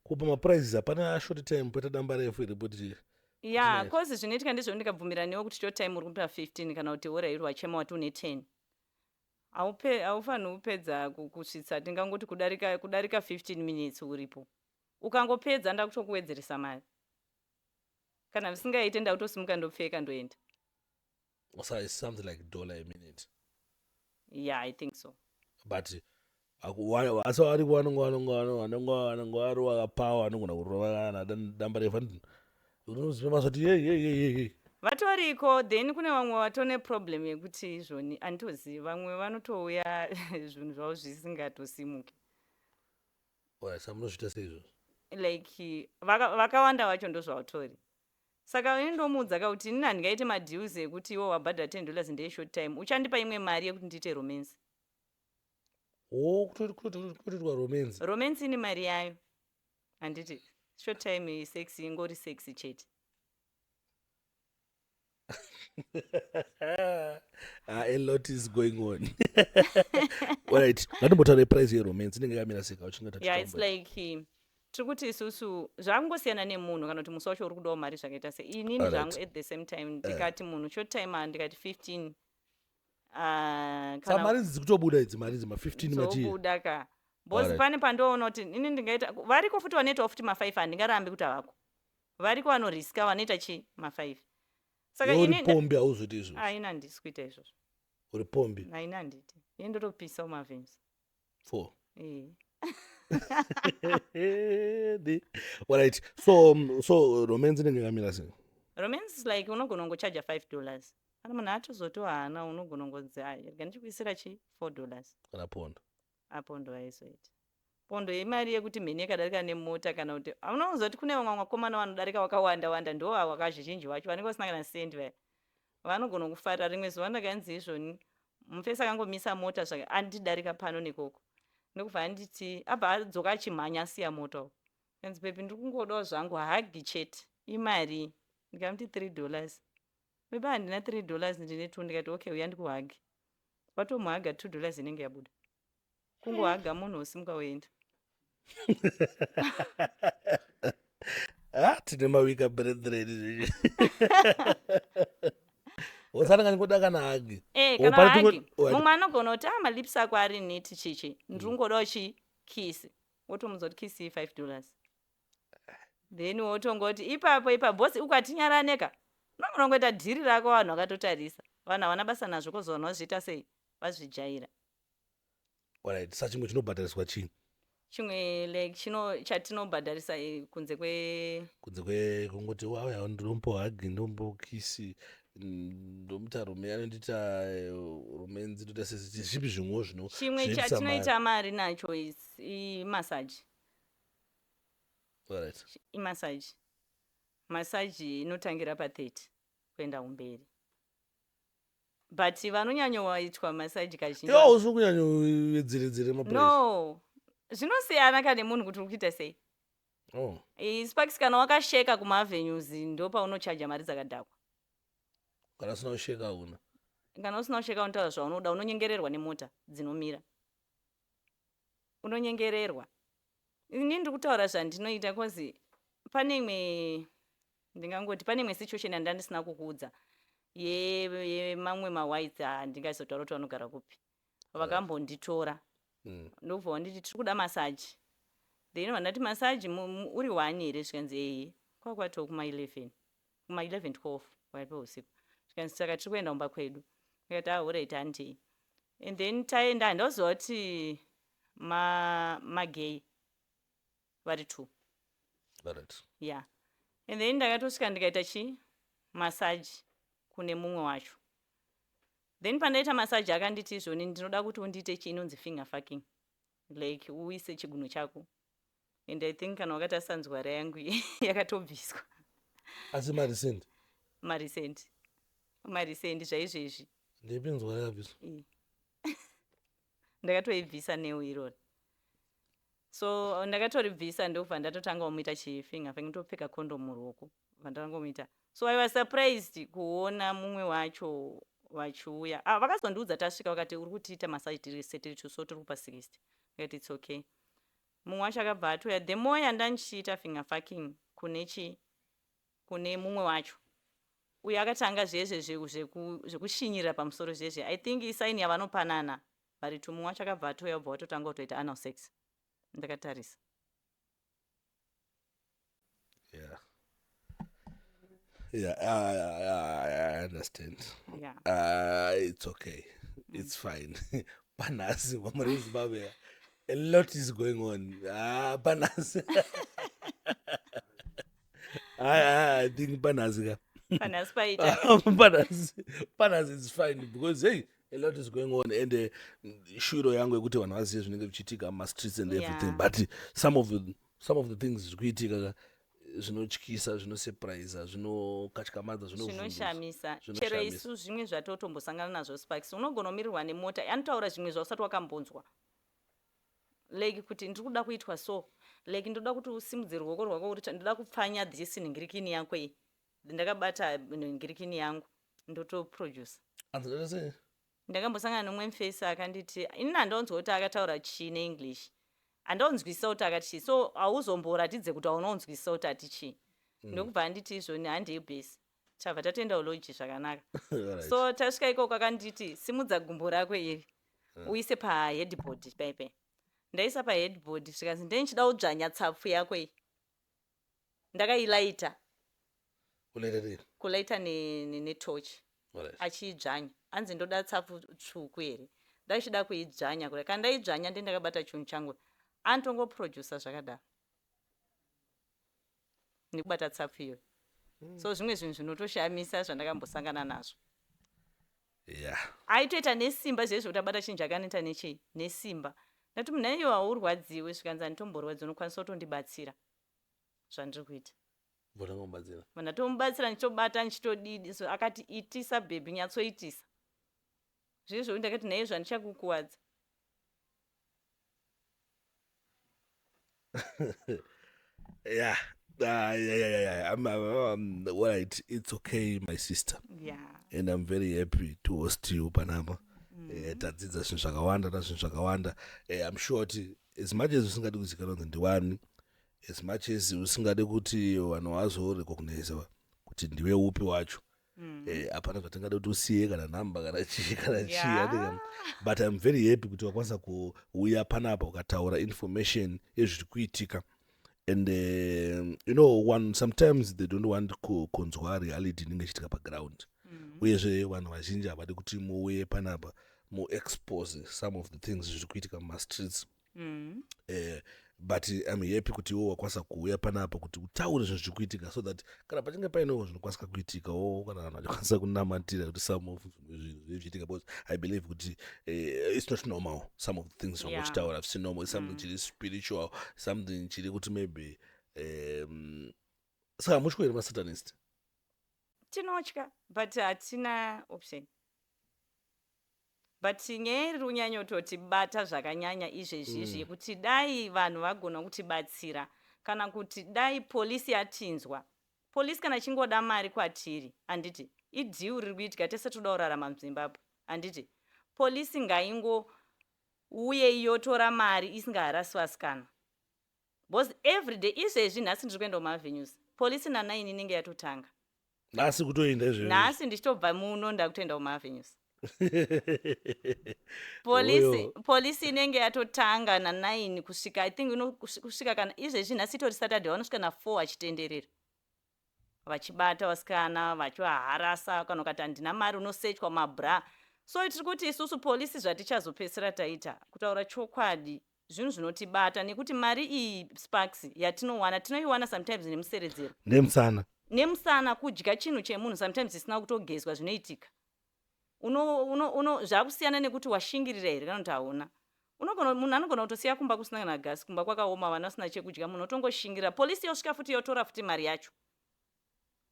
Speaker 1: Kupa maprices, hapana short time poita damba refu iri kuti?
Speaker 2: Ya, cause zvinoitika ndezvekuti ndikabvumira newe kuti short time uri kupa 15, kana kuti ora iri wachema wati une 10, haufaniri kupedza kusvitsa, tingangoti kudarika 15 minutes uripo. Ukangopedza, ndakutokuwedzeresa mari. Kana zvisingaite, ndakutosimuka, ndopfeka, ndoenda.
Speaker 1: So it's something like dollar a minute?
Speaker 2: Yeah, I think so.
Speaker 1: But asi variko vanonge vari vakapawa, vanogona kurova kana damba refu, unoziva mazoti ye ye ye ye.
Speaker 2: Vatoriko. Then kune vamwe vatone problem yekuti izvoni handitozivi, vamwe vanotouya zvinhu zvavo zvisingatosimuki.
Speaker 1: Sa munozviita sei izvozvo?
Speaker 2: Like vakawanda vacho ndozvavatori. Saka ini ndomuudza ka kuti inini handingaite madeals ekuti iwe wabhadhara $10 ndeyeshort time, uchandipa imwe mari yekuti ndiite romance.
Speaker 1: O, kutoitwa romance?
Speaker 2: Romance ine mari yayo, handiti? Short time sex ingori sex chete.
Speaker 1: Ah, a lot is going on. Alright, ngatimbotaura price yeromance, inenge yakamira seka uchinge?
Speaker 2: Yeah, it's like tiri kuti isusu zvakungosiyana nemunhu, kana kuti musi wacho uri kudawo mari zvakaita sei. Inini zvangu, at the same time, ndikati munhu short time, ndikati 15.
Speaker 1: Sa mari idzi dzikutobuda idzi, mari idzi ma15 mati?
Speaker 2: Dzobuda ka, because pane pandoona kuti ini ndingaita. Variko futi vanoitawo futi ma5, handingarambi kuti havako. Variko vanoriska, vanoita chi ma5.
Speaker 1: Saka uri pombi, hauzoiti izvozvo?
Speaker 2: Aina, handisi kuita izvozvo.
Speaker 1: Uri pombi?
Speaker 2: Aina, handiti. Ini ndotopisa mumavenues.
Speaker 1: Four.
Speaker 2: Eh.
Speaker 1: Alright, so romance inenge yakamira sei?
Speaker 2: Romance is like unogona kungochaja $5. Kana munhu atozoti haana, unogona kungonzi, "Ai, rega ndichikuisira chi $4."
Speaker 1: Kana pondo?
Speaker 2: Apondo aizoita pondo yemari yekuti mheni yakadarika nemota, kana kuti unozoti kune vamwe vakomana vanodarika vakawanda wanda, ndo avo kazhinji vacho vanenge vasina kana sendi, vaya vanogona kufarira. Rimwe zuva ndakanzi izvoni, mufesi akangomisa mota zvake, andidarika pano nekoko, ndokubva anditi, abva adzoka achimhanya, asiya mota uko. Kanzi, "Baby, ndiri kungodawo zvangu hug chete, imari?" Ndikamuti, "$3." "Baby, handina $3, ndine 2." Ndikati, "Okay, uya ndikuhage." Watomuhaga, $2 inenge yabuda. Kungohaga munhu, usimuka uenda.
Speaker 1: Ah, tine maweaker brethren. Usana ngoda kana hug.
Speaker 2: Eh,
Speaker 1: Oh,
Speaker 2: kana
Speaker 1: pane
Speaker 2: hug. Mumwe anogona kuti, "Ah, malips ako ari neat chichi, ndiri kungodawo chi kiss." Wotomudza kuti kiss $5, then wotongoti ipapo ipapo, boss, ukatinyaranika, unogona kungoita dhiri rako vanhu vakatotarisa. Vanhu havana basa nazvo, kozi vanhu vazviita sei, vazvijaira.
Speaker 1: Alright, sa chimwe chinobhadhariswa chii?
Speaker 2: Chimwe like chino chatinobhadharisa, kunze kwe
Speaker 1: Kunze kwekungoti wauya, ndombo hug, ndombo kiss, ndomuta rume, anondita romance, ndoita sesi, zvipi zvimwewo zvino
Speaker 2: Chimwe
Speaker 1: zvinoitisa mari?
Speaker 2: Chatinoita mari nacho is imassage. Imassage, massage inotangira pa30 kuenda kumberi, but vanonyanyowaitwa massage kazhinji
Speaker 1: Iwo usi kunyanyowedzeredzere maprice?
Speaker 2: No, zvinosiyana kane munhu kuti uri kuita sei.
Speaker 1: Oh.
Speaker 2: Sparks, kana wakasheka kumaavenues, ndo paunochaja mari dzakadhakwa.
Speaker 1: Kana usina kusheka hauna.
Speaker 2: Kana usina kusheka, unotaura zvaunoda, unonyengererwa nemota dzinomira, unonyengererwa. Ini ndiri kutaura zvandinoita, 'cause pane imwe, ndingangoti pane imwe situation yandandisina kukuudza yemamwe mawhites, handingazotaura kuti vanogara kupi, vakambonditora. Ndobva wanditi, "Tiri kuda massage." Then vandati, "Massage uri one here?" Zvikanzi, "Ehe." Kwakwatoo kuma11, kuma11, 12 pakati peusiku. Zvikanzi, "Saka tiri kuenda kumba kwedu." Ndikati, "Alright, handei." And then taenda, handaziva kuti magay vari two. Yeah, and then ndakatosvika, ndikaita chi massage kune mumwe wacho. Then pandaita massage, akanditi, "Izvoni ndinoda kuti undiite chi inonzi finger fucking, like uise chigunwe chako." And I think kana wakatarisa nzwara yangu yakatobviswa.
Speaker 1: Asi marecent?
Speaker 2: Marecent, marecent zvaizvezvi.
Speaker 1: Ndeipi nzwara yakabviswa?
Speaker 2: Ndakatoibvisa neu irori, so ndakatoribvisa, ndobva ndatotanga kumuita chifinger fucking, ndotopfeka condom muruoko, bva ndangomuita. So I was surprised kuona mumwe wacho vachiuya. Ah, vakazondiudza tasvika, vakati, "Uri kutiita massage tiri setiri two, so tiri kupa 60." Ndikati, "It's okay." Mumwe wacho akabva atouya. The more yandandichiita finger fucking kune chi kune mumwe wacho uyo, akatanga zvezve zvekushinyirira pamusoro zvezve. I think isign yavanopanana vari two. Mumwe wacho akabva atouya, ubva watotanga kutoita anal sex ndakatarisa.
Speaker 1: Yeah, I understand. It's okay, it's fine. Panhasi vamuri Zimbabwe, a lot is going on. Ah, panhasi I think panhasi ka
Speaker 2: Panhasi paita.
Speaker 1: Panhasi it's fine, because hey, a lot is going on, and shuro yangu yekuti vanhu vazive zvinenge zvichiitika mumastreets and everything. But some of the things zviri kuitika ka, zvinotyisa, zvinosurprisa, zvinokatyamadza, zvinovhundutsa.
Speaker 2: Zvinoshamisa. Chero
Speaker 1: Zvinoshamisa.
Speaker 2: isu zvimwe zvatotombosangana nazvo, Sparks, unogona kumirirwa nemota, anotaura zvimwe zvausati wakambonzwa, like kuti, "Ndiri kuda kuitwa so, like ndoda kuti usimudze ruoko rwako, kuti ndoda kupfanya this nhingirikini yako iyi." Ndakabata nhingirikini yangu, ndotoproduce.
Speaker 1: Anzi sei?
Speaker 2: Ndakambosangana nomumwe mufesi, akanditi, inini handaonzwa kuti akataura chii neEnglish, handaonzwisisa kuti akati chii, so hauzomboratidze kuti haunaonzwisisa kuti ati chii. Ndokubva anditi, "Izvoni, handei bhesi." Tabva tatoenda kulodge zvakanaka. So tasvika ikoko, akanditi, "Simudza gumbo rako iri, uise paheadboard paipai." Ndaisa paheadboard, zvikanzi, "Ndenichida kudzvanya tsapfu yako iyi." Ndakailaita.
Speaker 1: Kulererei?
Speaker 2: Kulaita netochi. Achiidzvanya, hanzi, "Ndoda tsapfu tsvuku here?" Ndachida kuidzvanya kudai, kana ndaidzvanya, ndendakabata chinhu changu, anotongoprodusa zvakadaro nekubata tsapfu iyoyo. So zvimwe zvinhu zvinotoshamisa zvandakambosangana nazvo. Aitoita nesimba zvezvo kuti abata chinhu chakanoita nechei, nesimba. Ndati, "Munhu aiwa, haurwadziwe?" Zvikanzi, "Handitomborwadziwe, unokwanisa kutondibatsira zvandiri kuita."
Speaker 1: Votangomubatsira?
Speaker 2: Ndatomubatsira, ndichitobata, ndichitodidi. So akati, "Itisa baby, nyatsoitisa zvezvo." Ndakati, "Nhaye, zvandichakukuwadza."
Speaker 1: Yeah. I'm all right. It's okay, my sister. And I'm very happy to host you panapa. Tadzidza zvinhu zvakawanda nazvinhu zvakawanda. I'm sure kuti as much as usingadi kuzikanwa kunzi ndiwani, as much as usingadi kuti vanhu vazorecognize kuti ndiwe upi wacho, hapana zvatingada kuti usiye, kana nhamba, kana chii, kana chii. But I'm very happy kuti wakwanisa kuuya panapa, ukataura information yezviri kuitika. And one sometimes they don't want kunzwa reality inenge ichiitika paground. Uyezve vanhu vazhinji havadi kuti muuye panapa muexpose some of the things zviri kuitika mumastreets. But I'm happy kuti iwo wakwanisa kuuya panapa kuti utaure zvinhu zviri kuitika, so that kana pachinge painewo zvinokwanisa kuitikawo, kana vanhu vachikwanisa kunamatira kuti some of zvimwe zvinhu zvinenge zvichiitika, because I believe kuti it's not normal, some of the things zvangochitaura zvisi normal. It's something chiri spiritual, something chiri kuti maybe saka mutyo here masatanist?
Speaker 2: Tinotya, but hatina option. But nyaya iri kunyanyototibata zvakanyanya izvezvizvi, yekuti dai vanhu vagona kutibatsira. Kana kuti dai polisi yatinzwa. Polisi kana ichingoda mari kwatiri, handiti ideal riri kuitika, tese toda kurarama muZimbabwe, handiti? Polisi ngaingo uye yotora mari isingaharasi vasikana, because everyday izvezvi nhasi ndiri kuenda kumavenues, polisi na9 inenge yatotanga.
Speaker 1: Nhasi kutoenda izvezvi?
Speaker 2: Nhasi ndichitobva muno ndakutoenda kumavenues. Polisi polisi inenge yatotanga na9 kusvika, I think, kusvika kana izvezvi nhasi itori Saturday, vanosvika na4 vachitenderera vachibata vasikana vachivaharasa. Kana ukati handina mari, unosechwa mabra. So tiri kuti isusu polisi, zvatichazopedzisira taita, kutaura chokwadi, zvinhu zvinotibata nekuti mari iyi, Sparks, yatinowana, tinoiwana sometimes nemuseredzero.
Speaker 1: Nemusana.
Speaker 2: Nemusana, kudya chinhu chemunhu sometimes isina kutogezwa. Zvinoitika uno zvakusiyana nekuti washingirira here kana kuti hauna. Unogona, munhu anogona kutosiya kumba kusina kana gasi, kumba kwakaoma, vana vasina chekudya, munhu otongoshingirira. Polisi yosvika futi, yotora futi mari yacho,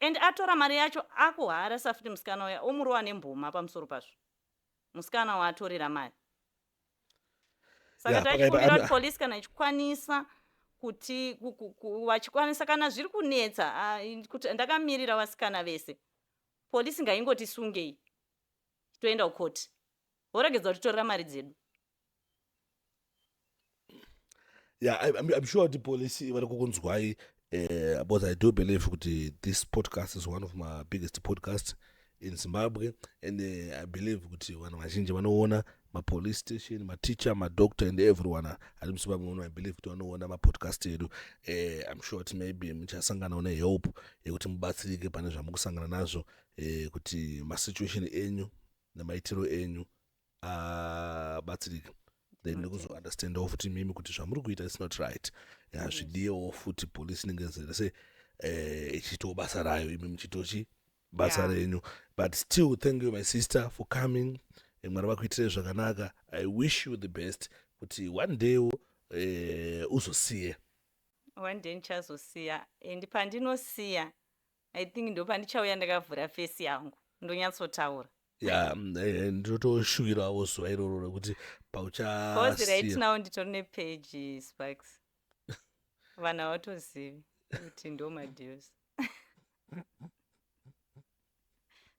Speaker 2: and atora mari yacho akuharasa futi musikana uya, omurova nemboma pamusoro pazvo, musikana waatorera mari. Saka tachikumbira kuti polisi kana ichikwanisa kuti vachikwanisa, kana zviri kunetsa, kuti ndakamirira vasikana vese, polisi ngaingoti sungei, toenda kukoti, voregedza kutitorera mari dzedu.
Speaker 1: Yeah, I'm sure kuti polisi vari kukunzwai, because I do believe kuti this podcast is one of my biggest podcasts in Zimbabwe, and I believe kuti vanhu vazhinji vanoona, mapolice station, mateacher, madoctor and everyone ari muZimbabwe muno, I believe kuti vanoona mapodcast edu. I'm sure kuti maybe muchasanganawo nehelp yekuti mubatsirike pane zvamukusangana nazvo, kuti masituation enyu nemaitiro enyu abatsirike, then nekuzounderstandawo futi mimi kuti zvamuri kuita is not right. Hazvidiyewo futi polisi inenge zere ichiitawo basa rayo, imi muchitochi basa renyu. But still, thank you, my sister, for coming. Mwari vakuitirei zvakanaka. I wish you the best kuti one day uzosiye.
Speaker 2: One day ndichazosiya, and pandinosiya, I think ndo pandichauya ndakavhura face yangu, ndonyatsotaura.
Speaker 1: Ya, ndinotoshuvirawo zuva iroro rekuti
Speaker 2: Because right pauchasiya. now nditori nepage, Sparks, vanhu havatozivi kuti ndo madeals.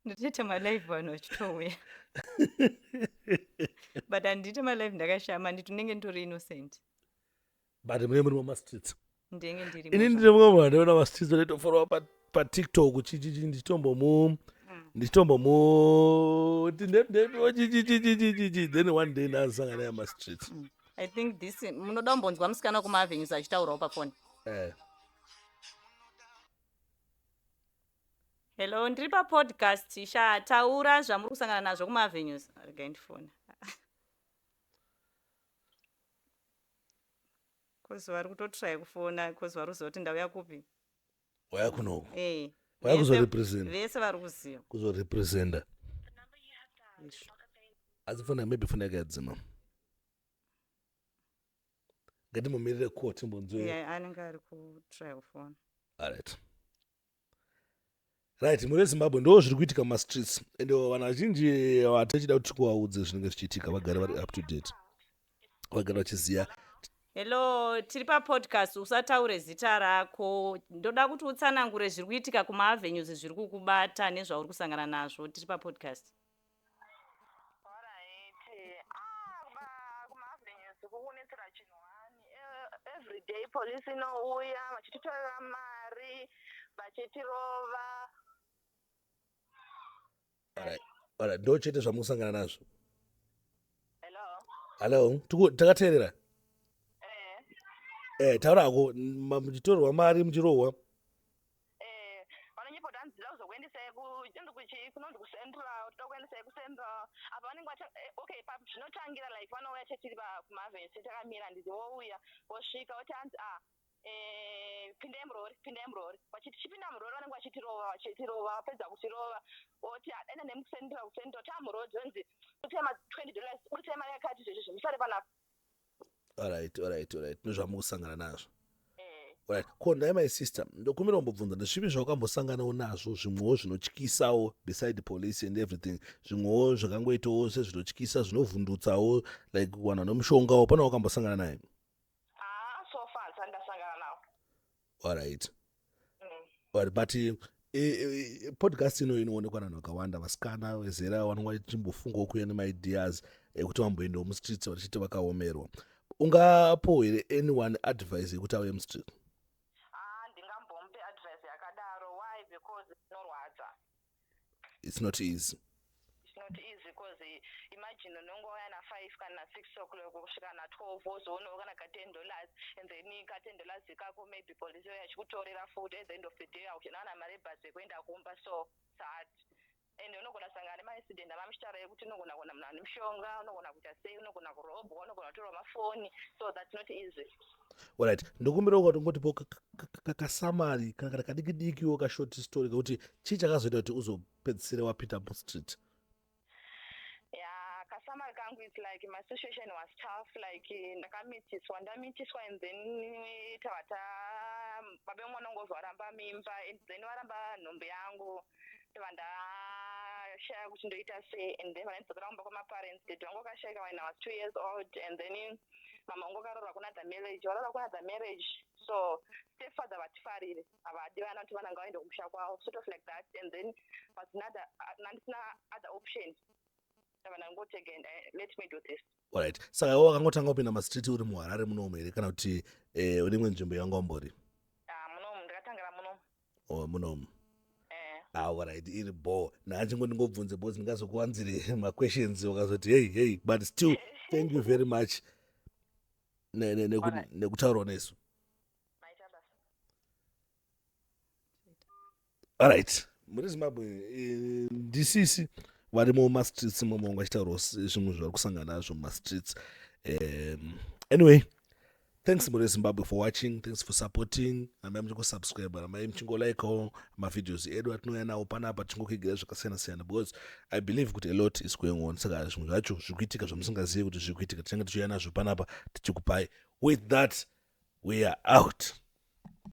Speaker 2: Ndotoita malive, vanhu vachitouya, but handiite malive ndakashama, nditi unenge nditori innocent.
Speaker 1: But mune muri mumastreets.
Speaker 2: Ndenge ndiri.
Speaker 1: Ini ndiri mumwe munhu andiona mastreets, ndotofollowa paTikTok chichichi, ndichitombomu ndemdepiwo chichichichichichi, then one day ndazosangana naye mastreets.
Speaker 2: I think this, munoda kumbonzwa musikana kumaavenues achitaurawo pafoni.
Speaker 1: Eh.
Speaker 2: Hello, ndiri papodcast sha. Taura zvamuri kusangana nazvo kumaavenues. Regai ndifona, cause vari kutotry kufona, cause vari kuziva kuti ndauya kupi.
Speaker 1: Waya kunoku.
Speaker 2: Eh.
Speaker 1: Waya kuzorepresenta.
Speaker 2: Vese vari kuziva.
Speaker 1: Kuzorepresenta. Asi fona, maybe fona yakadzima, ngatimumirire ko timbonzwe.
Speaker 2: Yeah, anenge ari kutry kufona.
Speaker 1: Alright, right, muri Zimbabwe, ndo zviri kuitika mumastreets, and vanhu vazhinji vatichida kuti tikuvaudze zvinenge zvichiitika, vagare vari up to date, vagare vachiziva.
Speaker 2: Hello, tiri papodcast. Usataure zita rako. Ndoda kuti utsanangure zviri kuitika kumaavenues, zviri kukubata nezvauri kusangana nazvo. Tiri papodcast.
Speaker 4: Alright. Ah, kuma-avenues kukunetsera chinhu one. Everyday police inouya vachititorera mari, vachitirova.
Speaker 1: Alright, ndo chete zvamunosangana nazvo?
Speaker 4: Hello.
Speaker 1: Hallo, takateerera.
Speaker 4: Eh,
Speaker 1: eh, taurako, muchitorerwa mari, muchirohwa.
Speaker 4: Eh, vanonyepa kuti hanzi tida kuzokuendesai kunonzi kucentral, toda kuendesai kucentral. Apa vanenge vacha okay, zvinotangira like vanouya chetiri kumaavenues takamira, nditi vouya, vosvika voti hanzi, ah, pindai murori, pindai murori. Vachipinda murori vanenge vachitirova, vachitirova, vapedza kutirova voti, "Ah, enda nemucentral." Kucentral tamurori zonzi utsai ma$20, utsai mari yakati zvezvizvi, musare panapa.
Speaker 1: Alright, ndozvamukusangana nazvo.
Speaker 4: Eh.
Speaker 1: Alright, ko ndai, my sister, ndokumbira kumbobvunza, ndezvipi zvawakambosanganawo nazvo zvimwewo zvinotyisawo beside police and everything, zvimwewo zvakangoitawo sezvinotyisa, zvinovhundutsawo, like vanhu vane mushongawo, pane wakambosangana naye?
Speaker 4: Ah, so far handisati ndasangana nawo.
Speaker 1: Alright. Alright, but podcast ino inoonekwa navanhu vakawanda, vasikana vezera vanonga vachimbofungawo kuuya nemaideas ekuti vamboendawo mustreets vachiti vakaomerwa. Ungapo here anyone advice yekuti auye mustreet?
Speaker 4: Ah, ndingambomupe advice yakadaro? Why? Because inorwadza.
Speaker 1: It's not easy.
Speaker 4: It's not easy, because imagine unongouya na5 kana na6 o'clock kusvika na12, wozoonawo kana ka$10, and then ka$10 ikako maybe polisi yoya chikutorera futi. At the end of the day hauchina kana mari yebhasi yekuenda kumba, so sad. And unogona kusangana nemaincident amamuchitaura ekuti unogona kuona munhu ane mushonga, unogona kuita sei, unogona kurobwa, unogona kutorwa mafoni, so that's not easy.
Speaker 1: Alright, ndokumbira kuti ungotipo kasummary kana kadiki dikiwo, kashort story kekuti chii chakazoita kuti uzopedzisire wapinda mustreet.
Speaker 4: Yeah, kasummary kangu is like my situation was tough, like ndakamitiswa, ndamitiswa, and then tava ta babe mwana ungozwa varamba mimba, and then varamba nhumbu yangu, tava ndashaya kuti ndoita sei. And then vandidzokera kumba kwamaparents. Dad vangu vakashayika when I was 2 years old, and then mama vangu vakarorwa kunother marriage, varorwa kunother marriage, so stepfather vatifarire, havadi vana, kuti vana ngavaende kumusha kwavo, sort of like that. And then was another, nandisina other option, tava ndangoti again, let me do this.
Speaker 1: Alright, saka iwe wakangotanga kupinda mastreet uri muHarare munomu here, kana kuti une imwe nzvimbo yanga umbori?
Speaker 4: Ah, munomu, ndakatangira munomu.
Speaker 1: Oh, munomu.
Speaker 4: Eh.
Speaker 1: Ah, alright, iri bo nhachingoti ndingobvunze because ndingazokuwanzire maquestions ukazoti hey hey, but still thank you very much nekutaurawo nesu.
Speaker 4: Maita basa.
Speaker 1: Alright, muri Zimbabwe, ndisisi varimo mumastreets imomo, vachitaurawo zvimwe zvavari kusangana nazvo mumastreets. Anyway, thanks muri Zimbabwe for watching, thanks for supporting. Rambai muchingosubscribe, rambai muchingolikewo mavideos edu atinouya nawo panapa, tichingokuigira zvakasiyana siyana, because I believe kuti a lot is going on. Saka zvimwe zvacho zviri kuitika zvamusingazivi kuti zviri kuitika, tichange tichiuya nazvo panapa tichikupai. With that, we are out.